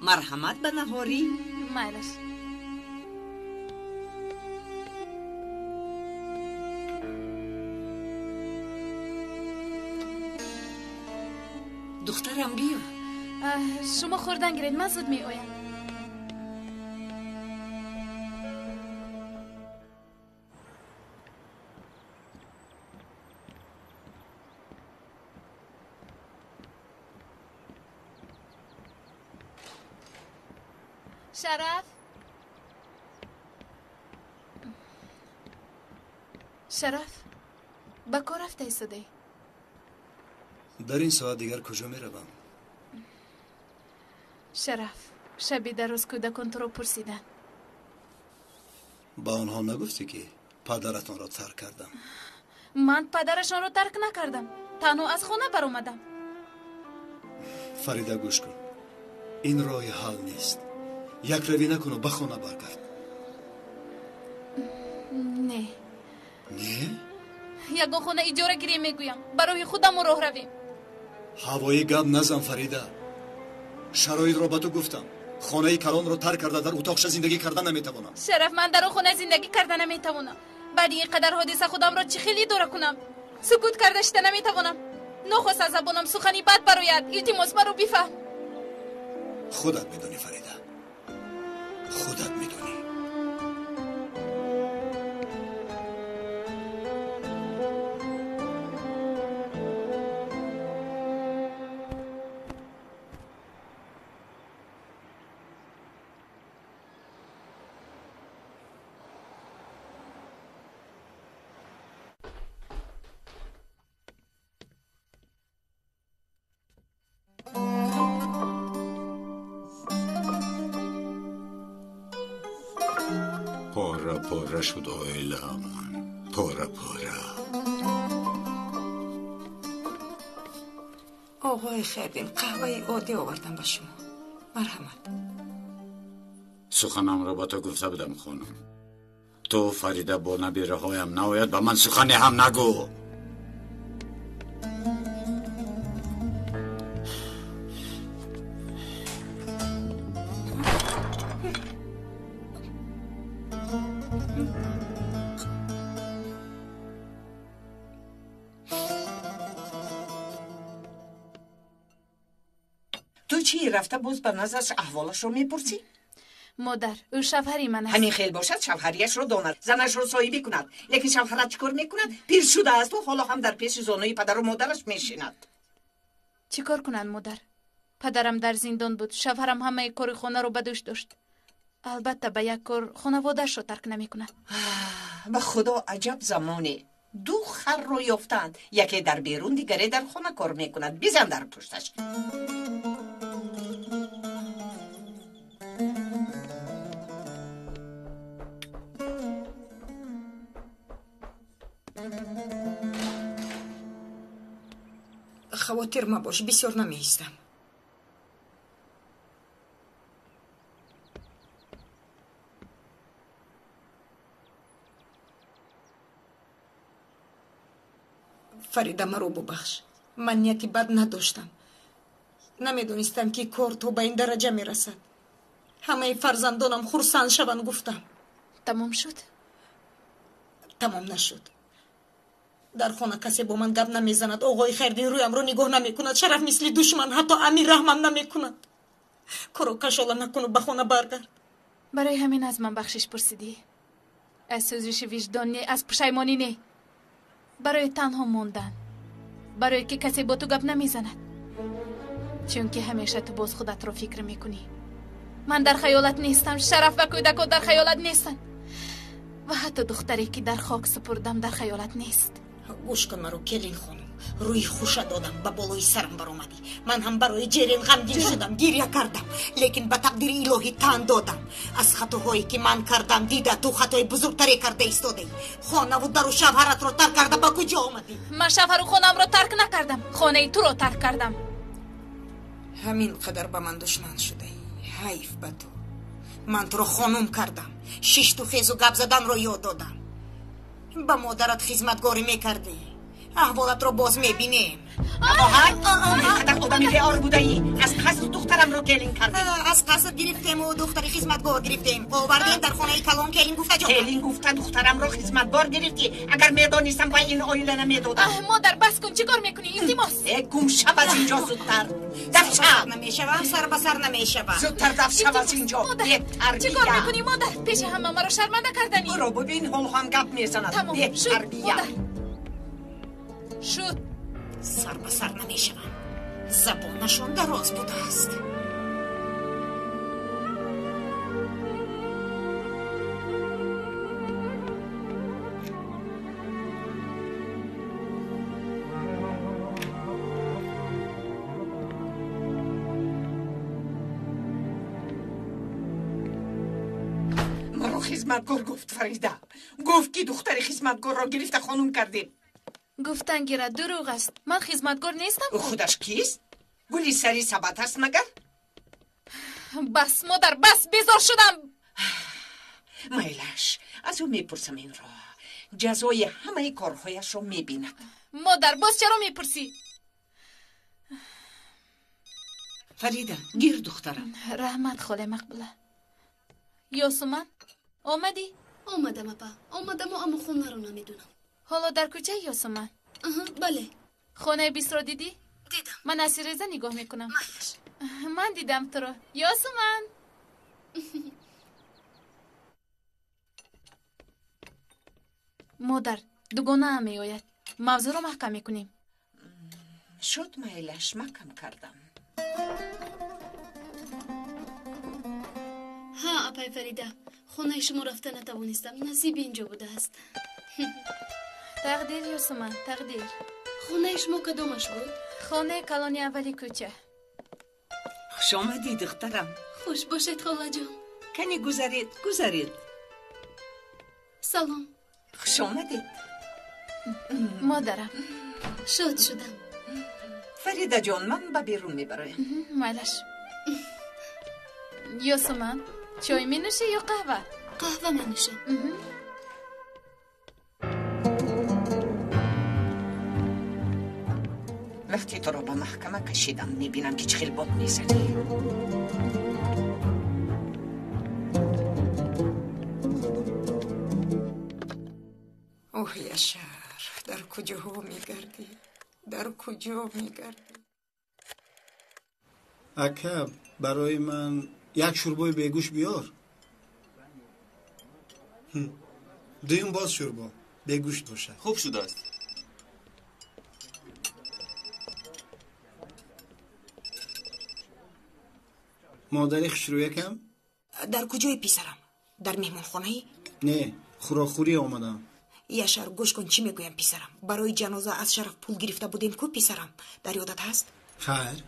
Марҳамат ба наҳорӣ. Майлаш. Духтарам, биё. Шумо хӯрдан гиред, ман зуд меоям. Шараф, Шараф, ба кор рафта истодаӣ? Дар ин соат дигар куҷо меравам? Шараф, шаби дароз кӯдакон туро пурсиданд. Ба онҳо нагуфтӣ, ки падаратонро тарк кардам? Ман падарашонро тарк накардам, танҳо аз хона баромадам. Фарида, гӯш кун, ин роҳи ҳал нест. Якравӣ накуну ба хона баргард. Не. Не? Ягон хона иҷора гирем, мегӯям, ба роҳи худамо роҳ равем. Ҳавоӣ гап назан, Фарида. Шароитро ба ту гуфтам. Хонаи калонро тарк карда дар утоқша зиндагӣ карда наметавонам. Шараф, ман дар он хона зиндагӣ карда наметавонам. Баъди ин қадар ҳодиса худамро чӣ хел идора кунам? Сукут карда шида наметавонам. Нохост аз забонам сухани бад барояд. Илтимос, маро бифаҳм. Худат медонӣ, Фарида, худат медонӣ. Пора пора шуд оиламон, пора пора. Оғои Хайрдин, қаҳваи оддӣ овардам ба шумо. Марҳамат. Суханамро ба ту гуфта будам, хонум. То Фарида бо набираҳоям наояд, ба ман сухане ҳам нагӯ. Ту чӣ, рафта боз ба наздаш аҳволашро мепурсӣ? Модар, ӯ шавҳари ман аст. Ҳамин хел бошад, шавҳарияшро донад, занашро соҳибӣ кунад. Лекин шавҳарат чӣ кор мекунад? Пир шудаасту ҳоло ҳам дар пеши зонуи падару модараш мешинад. Чӣ кор кунанд, модар? Падарам дар зиндон буд, шавҳарам ҳамаи кори хонаро ба дӯш дошт. Албатта, ба як кор хонаводаашро тарк намекунад. Ба худо, аҷаб замоне. Ду харро ёфтаанд, яке дар берун, дигаре дар хона кор мекунад. Бизан дар пушташ. Хавотир мабош, бисёр намеистам. Фарида, маро бубахш, ман нияти бад надоштам. Намедонистам, ки кор то ба ин дараҷа мерасад. Ҳамаи фарзандонам хурсанд шаванд, гуфтам. Тамом шуд? Тамом нашуд. Дар хона касе бо ман гап намезанад. Оғои Хайрдин рӯямро нигоҳ намекунад. Шараф мисли душман, ҳатто Амир раҳмам намекунад. Корро кашола накуну ба хона баргард. Барои ҳамин аз ман бахшиш пурсидӣ? Аз сӯзиши виҷдон не, аз пушаймонӣ не, барои танҳо мондан. Барое ки касе бо ту гап намезанад. Чунки ҳамеша ту боз худатро фикр мекунӣ. Ман дар хаёлат нестам, Шараф ва кӯдакҳо дар хаёлат нестанд. Ва ҳатто духтаре ки дар хок супурдам дар хаёлат нест. Гӯш кун маро, келин хонум. Рӯи хуша додам, ба болои сарам баромадӣ. Ман ҳам барои Ҷерин ғамгин шудам, гиря кардам, лекин ба тақдири илоҳӣ тан додам. Аз хатоҳое ки ман кардам дида, ту хатои бузургтаре карда истодаӣ. Хонаву дару шавҳаратро тарк карда ба куҷо омадӣ? Ман шавҳару хонаамро тарк накардам, хонаи туро тарк кардам. Ҳамин қадар ба ман душман шудаӣ. Ҳайф ба ту. Ман туро хонум кардам, шишту хезу гап заданро ёд додам. Ба модарат хизматгорӣ мекардӣ. Аҳволатро боз мебинем. Хоҳар, қадар одами беор будаӣ. Аз қаср духтарамро келин кардӣ. Аз қаср гирифтему духтари хизматгор гирифтем. Овардем дар хонаи калон келин гуфта ҷо. Келин гуфта духтарамро хизматгор гирифтӣ. Агар медонистам ба ин оила намедодам. Модар, бас кун, чӣ кор мекунӣ? Илтимос. Э, гум шав аз инҷо зудтар. Даф шав. Намешавам, сар ба сар намешавам. Зудтар даф шав аз инҷо. Чӣ кор мекунӣ, модар? Пеши ҳама маро шарманда карданӣ. Ӯро бибин, ҳол ҳам гап мезанад. Тамом, шуд, модар. Шуд. Сар ба сар намешавам. Забонашон дароз будааст. Маро хизматгор гуфт, Фарида. Гуфт ки духтари хизматгорро гирифта хонум кардем. Гуфтан гирад, дурӯғ аст. Ман хизматгор нестам. Худаш кист? Гули сари сабат аст магар? Бас, модар, бас, безор шудам. Майлаш, аз ӯ мепурсам инро. Ҷазои ҳамаи корҳояшро мебинад. Модар, боз чаро мепурсӣ? Фарида, гир духтарам. Раҳмат, холе Мақбула. Ёсуман, омадӣ? Омадам, апа. Омадаму, аммо хонаро намедонам. Ҳоло дар кӯчаи Ёсуман? Бале. Хонаи бистро дидӣ? Дидам. Ман аз тиреза нигоҳ мекунам. Ман дидам туро. Ёсуман! Модар, дугонаам меояд. Мавзӯъро маҳкам мекунем. Шуд, майлаш, маҳкам кардам. Ҳа, апай Фарида, хонаи шумо рафта натавонистам. Насиби инҷо будааст. Тақдир, Ёсуман, тақдир. Хонаи шумо кадомаш буд? Хонаи калони аввали кӯча. Хуш омадӣ, духтарам. Хуш бошед, холаҷон. Кани гузаред, гузаред. Салом. Хуш омадед. Модарам. Шод шудам. Фаридаҷон, ман ба берун мебароям. Майлаш. Ёсуман, чой менӯшӣ ё қаҳва? Қаҳва менӯшам. Вақте туро ба маҳкама кашидам, мебинам ки чӣ хел бод мезанӣ. Оҳ, Яшар, дар куҷоҳо мегардӣ? Дар куҷо мегардӣ? Ака, барои ман як шӯрбои бегӯшт биёр. Дуюм боз шӯрбо бегӯшт бошад. Хуб шудааст. Модари хушрӯякам? Дар куҷои писарам? Дар меҳмонхонаи? Не, хӯрокхӯрӣ омадам. Яшар, гӯш кун, чӣ мегӯям писарам. Барои ҷаноза аз Шараф пул гирифта будем ку писарам? Дар ёдат ҳаст? Хайр.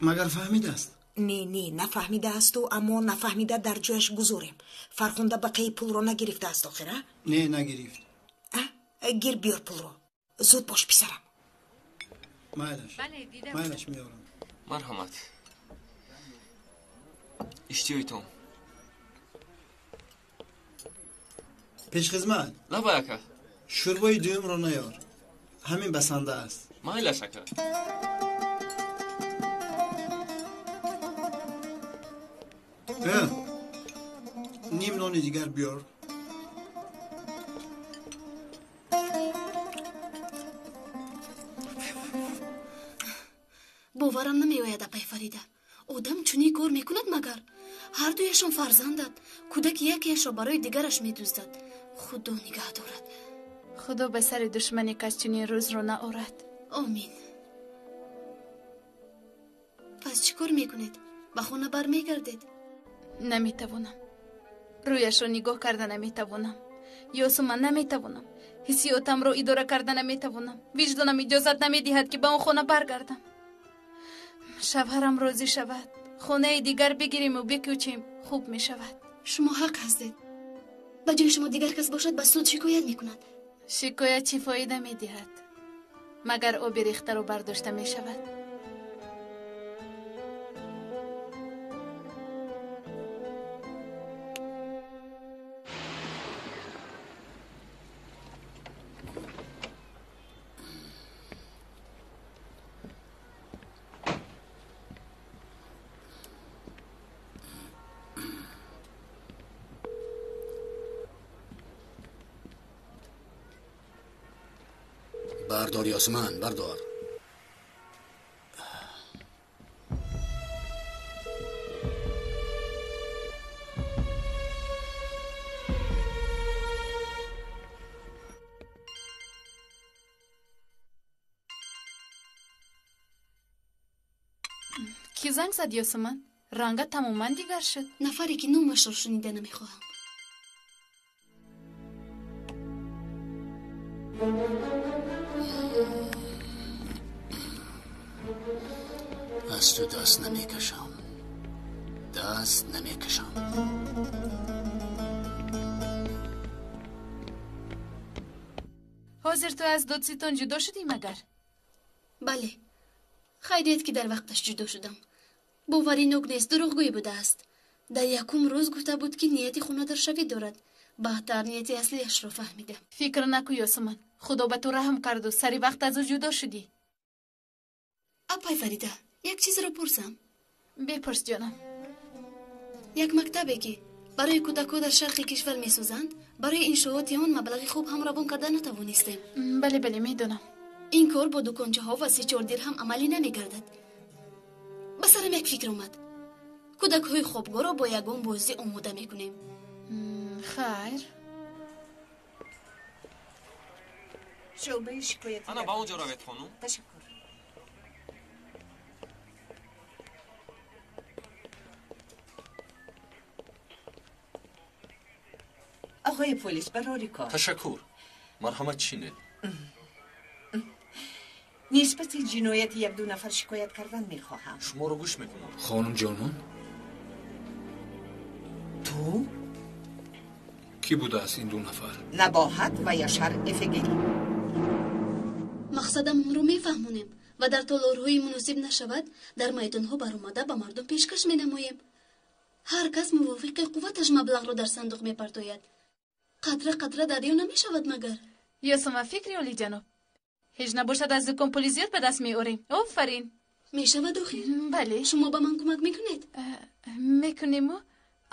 Магар фаҳмидааст? Не, не, нафаҳмидаасту, аммо нафаҳмида дар ҷояш гузорем. Фархунда бақияи пулро нагирифтааст охир, а? Не, нагирифт. Гир биёр пулро. Зуд бош писарам. Майлаш. Майлаш меорам. Марҳамат. Иштиёитон. Пешхизмат. Лабай, ака. Шӯрбои дуюмро наёр. Ҳамин басанда аст. Майлаш, ака. Ним нони дигар биёр. Боварам намеояд, апай Фарида. Одам чунин кор мекунад магар? Ҳар дуяшон фарзандад. Кӯдаки якеашро барои дигараш медуздад. Худо нигаҳ дорад. Худо ба сари душмани кас чунин рӯзро наорад. Омин. Пас чӣ кор мекунед? Ба хона бармегардед? Наметавонам. Рӯяшро нигоҳ карда наметавонам. Ёсуман, наметавонам. Ҳиссиётамро идора карда наметавонам. Виҷдонам иҷозат намедиҳад, ки ба он хона баргардам. Шавҳарам розӣ шавад, хонаи дигар бигириму бикӯчем, хуб мешавад. Шумо ҳақ ҳастед. Ба ҷои шумо дигар кас бошад, ба суд шикоят мекунад. Шикоят чӣ фоида медиҳад? Магар оби рехтаро бардошта мешавад? بردار یاسمن، بردار. Ки занг зад, Ёсуман? Рангат тамоман дигар шуд. Нафаре ки номашро шунида намехоҳам. Аз ту даст намекашам, даст намекашам. Ҳозир ту аз додситон ҷудо шудӣ магар? Бале, хайрият ки дар вақташ ҷудо шудам. Боварӣ нок нест, дурӯғгӯй будааст. Дар якум рӯз гуфта буд, ки нияти хонадоршавӣ дорад. Баъдтар нияти аслиашро фаҳмидам. Фикр накӯ, Ёсуман, Худо ба ту раҳм карду сари вақт аз ӯ ҷудо шудӣ. Апай Фарида, як чизро пурсам. Бепурс, ҷонам. Як мактабе ки барои кӯдакҳо дар шарқи кишвар месозанд, барои иншооти он маблағи хуб ҳам равон карда натавонистем. Бале, бале, медонам. Ин кор бо дукончаҳо ва 3-4 дирҳам амалӣ намегардад. Ба сарам як фикр омад. Кӯдакҳои хобгоҳро бо ягон бозӣ омода мекунем. Хайр. Шӯъбаи шикоят. Ана ба он ҷо равед, хонум. Ташаккур. Оқои полис, барори кор. Ташаккур. Марҳамат, чинед. Нисбати ҷинояти як-ду нафар шикоят кардан мехоҳам. Шуморо гӯш мекунам. Хонум ҷонон? Ту? Кӣ будааст ин ду нафар? Набоҳат ва Яшар Эфегил. Мақсадамонро мефаҳмонем ва дар толорҳои муносиб нашавад, дар майдонҳо баромада ба мардум пешкаш менамоем. Ҳар кас мувофиқи қувваташ маблағро дар сандуқ мепартояд. Қатра қатра дарё намешавад магар? Ёсума, фикри олиҷаноб. Ҳеҷ набошад, аз дукон пули зиёд ба даст меорем. Офарин. Мешавад охир? Бале. Шумо ба ман кӯмак мекунед? Мекунему,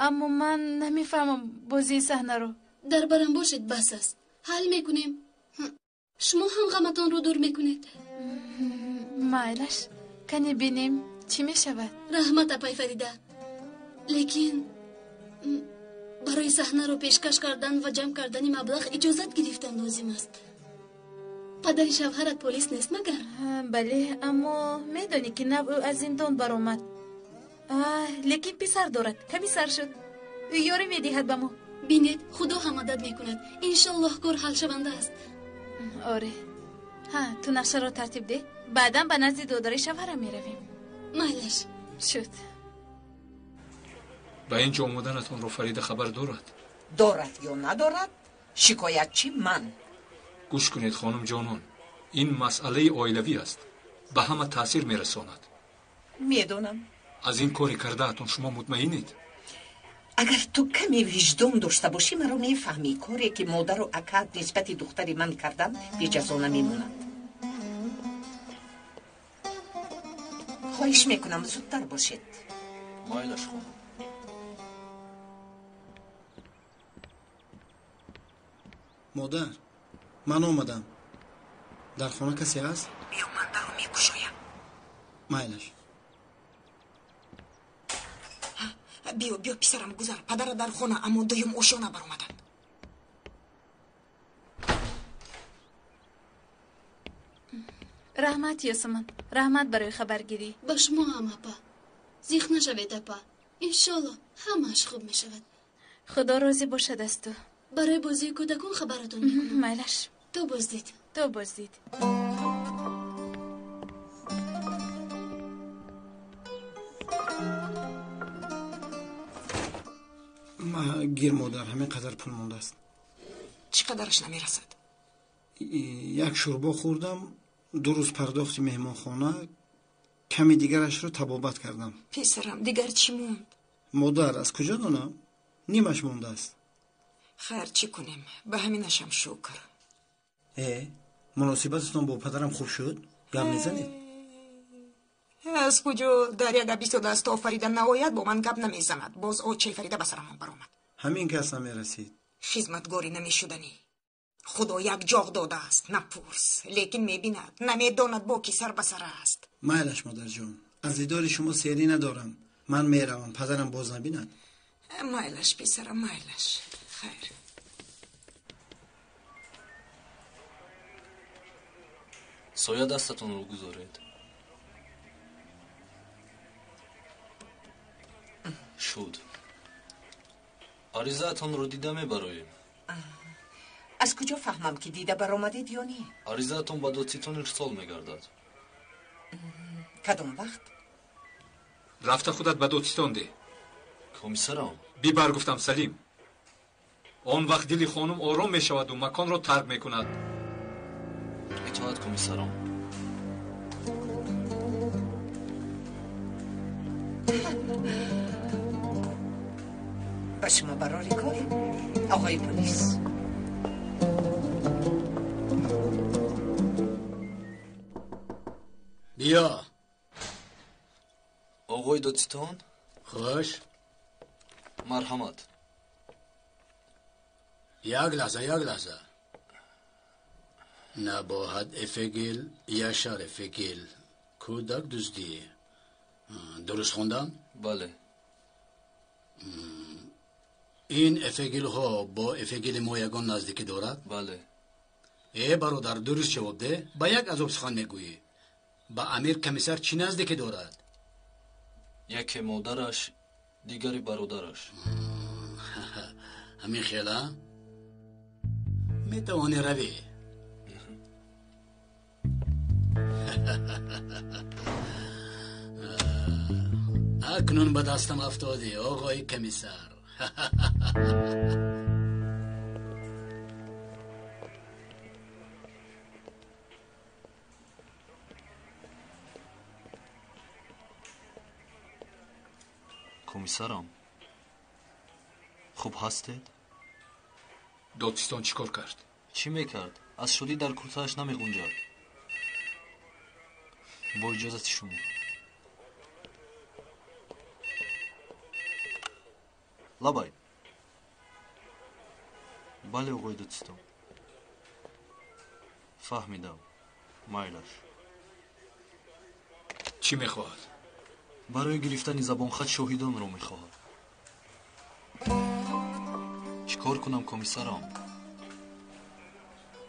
аммо ман намефаҳмам бозии саҳнаро. Дар барам бошед, бас аст. Ҳал мекунем. Шумо ҳам ғаматонро дур мекунед. Майлаш, кане бинем чӣ мешавад. Раҳмат, апай Фарида. Лекин барои саҳнаро пешкаш кардан ва ҷамъ кардани маблағ иҷозат гирифтан лозим аст. Падари шавҳарат полис нест магар? Бале, аммо медонӣ ки нав ӯ аз зиндон баромад. Лекин писар дорад, комиссар шуд. Ӯ ёрӣ медиҳад ба мо. Бинед, Худо ҳам мадад мекунад. Иншоллоҳ кор ҳалшаванда аст. Оре. Ҳа, ту нақшаро тартиб деҳ, баъдан ба назди додари шавҳарам меравем. Майлаш. Шуд. Ба ин ҷо омаданатонро Фарида хабар дорад? Дорад ё надорад, шикоятчи ман. Гӯш кунед, хонум ҷонон, ин масъалаи оилавӣ аст, ба ҳама таъсир мерасонад. Медонам. Аз ин кори кардаатон шумо мутмаинед? Агар ту каме виҷдон дошта бошӣ, маро мефаҳмӣ. Коре ки модару акаат нисбати духтари ман карданд, беҷазо намемонад. Хоҳиш мекунам, зудтар бошед. Майлаш, хонум. Модар, ман омадам. Дар хона касе ҳаст? Биё, ман даро мекушоям. Майлаш. Биё, биё, писарам, гузар. Падара дар хона, аммо дуюм ошёна баромаданд. Раҳмат, Ёсуман, раҳмат барои хабаргирӣ. Ба шумо ҳам, апа. Зиқ нашавед, апа. Иншолло ҳамааш хуб мешавад. Худо розӣ бошад аз ту. Барои бозии кӯдакон хабаратон мекунам. Майлаш. То боздид. То боздид. Гир модар, ҳамин қадар пул мондааст. Чӣ қадараш намерасад? Як шӯрбо хӯрдам, 2 рӯз пардохти меҳмонхона, ками дигарашро табобат кардам. Писарам, дигар чӣ монд? Модар, аз куҷо донам? Нимаш мондааст. Хайр, чӣ кунем? Ба ҳаминашам шукр. Муносибататон бо падарам хуб шуд? Гап мезанед? Аз куҷо дар як гап истодааст, то Фарида наояд, бо ман гап намезанад. Боз очаи Фарида ба сарамон баромад. Ҳамин кас намерасид. Хизматгорӣ намешуданӣ. Худо як ҷоғ додааст, напурс, лекин мебинад, намедонад бо ки сар ба сар аст. Майлаш, модарҷон, аз дидори шумо серӣ надорам. Ман меравам, падарам боз набинад. Майлаш, писарам, майлаш. Хайр. Соя дастатонро гузоред. Шуд. Аризаатонро дида мебароем. Аз куҷо фаҳмам, ки дида баромадед ё не? Аризаатон ба додситон ирсол мегардад. Кадом вақт? Рафта худат ба додситон деҳ. Комиссарам. Бибар, гуфтам, Салим. Он вақт дили хонум ором мешаваду маконро тарк мекунад. Итоат, комиссарам. Ба шумо барори кор, оғои полис. Биё. Оғои додситон? Хуш. Марҳамат. Як лаҳза, як лаҳза. Набоҳат Эфегил, Яшар Эфегил. Кӯдак дуздӣ. Дуруст хондам? Бале. Ин Эфегилҳо бо Эфегили мо ягон наздикӣ дорад? Бале. Э, бародар, дуруст ҷавоб деҳ. Ба як азоб сухан мегӯӣ. Ба Амир комиссар чӣ наздикӣ дорад? Яке модараш, дигари бародараш. Ҳамин хела? Метавонӣ равӣ. Акнун ба дастам афтодӣ, оғои комиссар. Комиссарам, хуб ҳастед? Додситон чӣ кор кард? Чӣ мекард? Аз шодӣ дар куртааш намеғунҷад. Бо иҷозати шумо. Лабай. Бале, оғои додситон. Фаҳмидам. Майлаш. Чӣ мехоҳад? Барои гирифтани забонхат шоҳидонро мехоҳад. Чӣ кор кунам, комиссарам?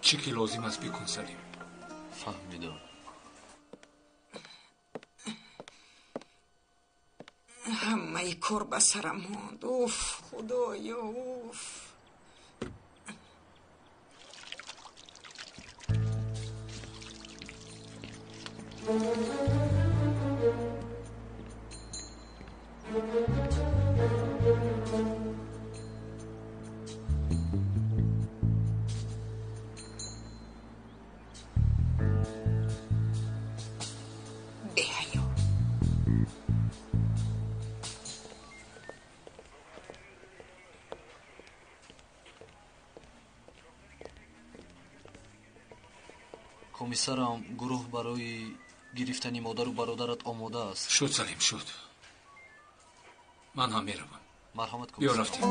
Чӣ ки лозим аст бикун, Салим. Фаҳмидам. Ҳамаи кор ба сарам монд. Уф, худоё, уф. Беҳаё. Комиссарам, гурӯҳ барои гирифтани модару бародарат омода аст. Шуд, Салим, шуд. Ман ҳам меравам. Марҳамат, Биё, комиссарам. рафтем.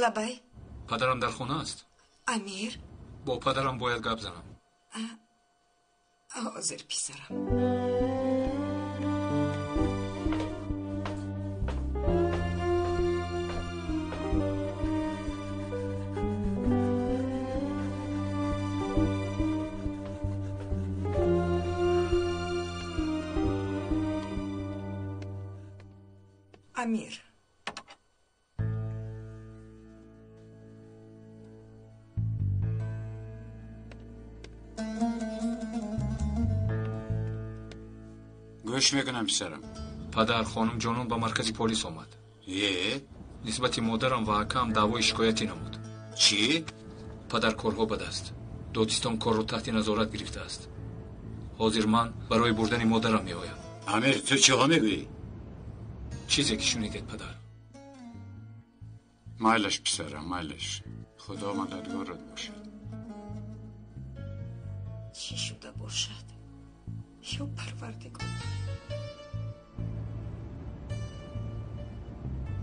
Лабай. Падарам дар хона аст? Амир? Бо падарам бояд гап занам. Ҳозир, писарам. Амир. Гӯш мекунам, писарам. Падар, хонум ҷонон ба маркази полис омад. Е? Нисбати модарам ва акаам даъвои шикоятӣ намуд. Чӣ? Падар, корҳо ба даст. Додистон корро таҳти назорат гирифтааст. Ҳозир ман барои бурдани модарам меоям. Амир, ту чиҳо мегӯӣ? Чизе ки шунидед, падар. Майлаш, писарам, майлаш. Худо мададгорат бошад. Чӣ шуда бошад? Ё Парвардигор.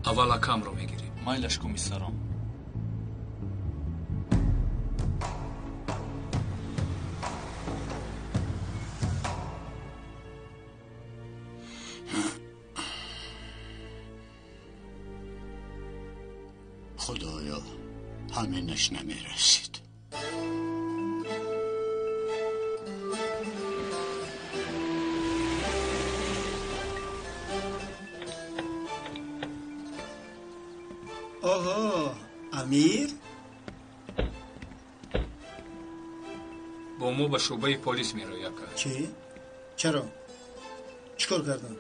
Аввал акамро мегирем. Майлаш, комиссаром. Худоё, ҳаминаш намерасид. Оҳо, Амир? Бо мо ба шӯъбаи полис мероӣ, ака. Чӣ? Чаро? Чӣ кор кардам?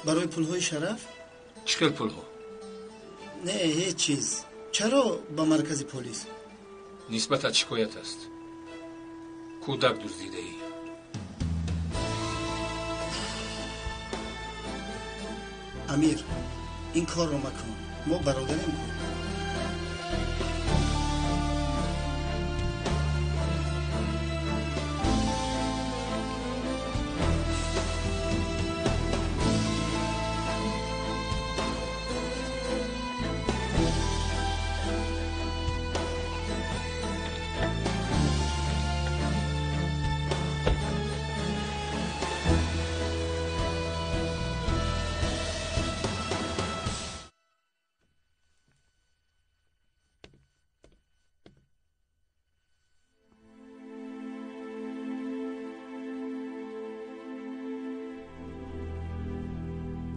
Барои пулҳои Шараф? Чӣ хел пулҳо? Не, ҳеҷ чиз. Чаро ба маркази полис? Нисбатат шикоят аст. Кӯдак дуздидаӣ. Амир, ин корро макун. Мо бародарем.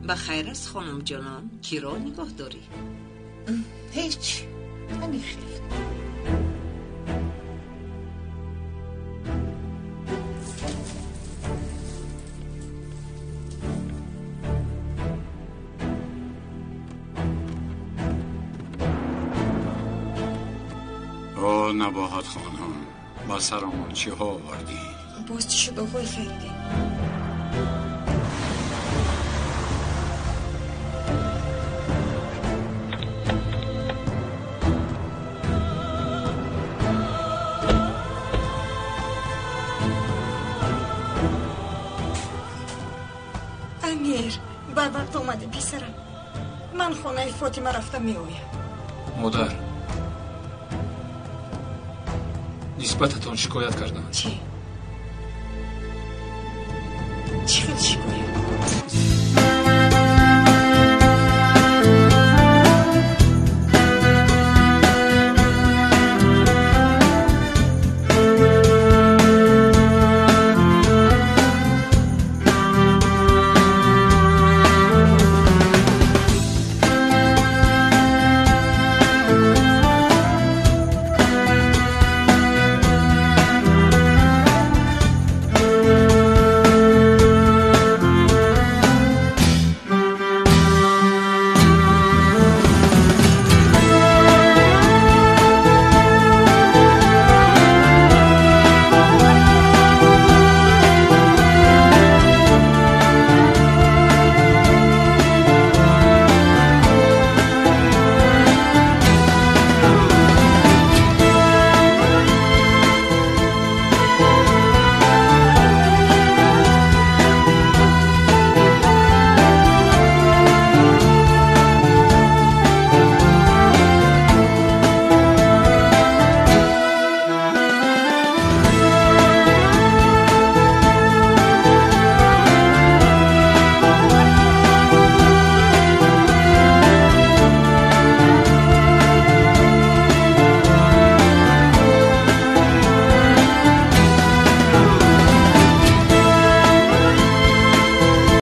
Ба хайр аст, хонум ҷонон, киро нигоҳ дорӣ? Ҳеҷ, ҳамин хел. О, Набоҳат хонум, ба сарамон чиҳо овардӣ? Боз чӣ шуд, оғои Хайриддин? Амир, ба вақт омадӣ, писарам. Ман хонаи Фотима рафта меоям. Модар, нисбататон шикоят карданд. Чӣ? Чӣ хел шикоят?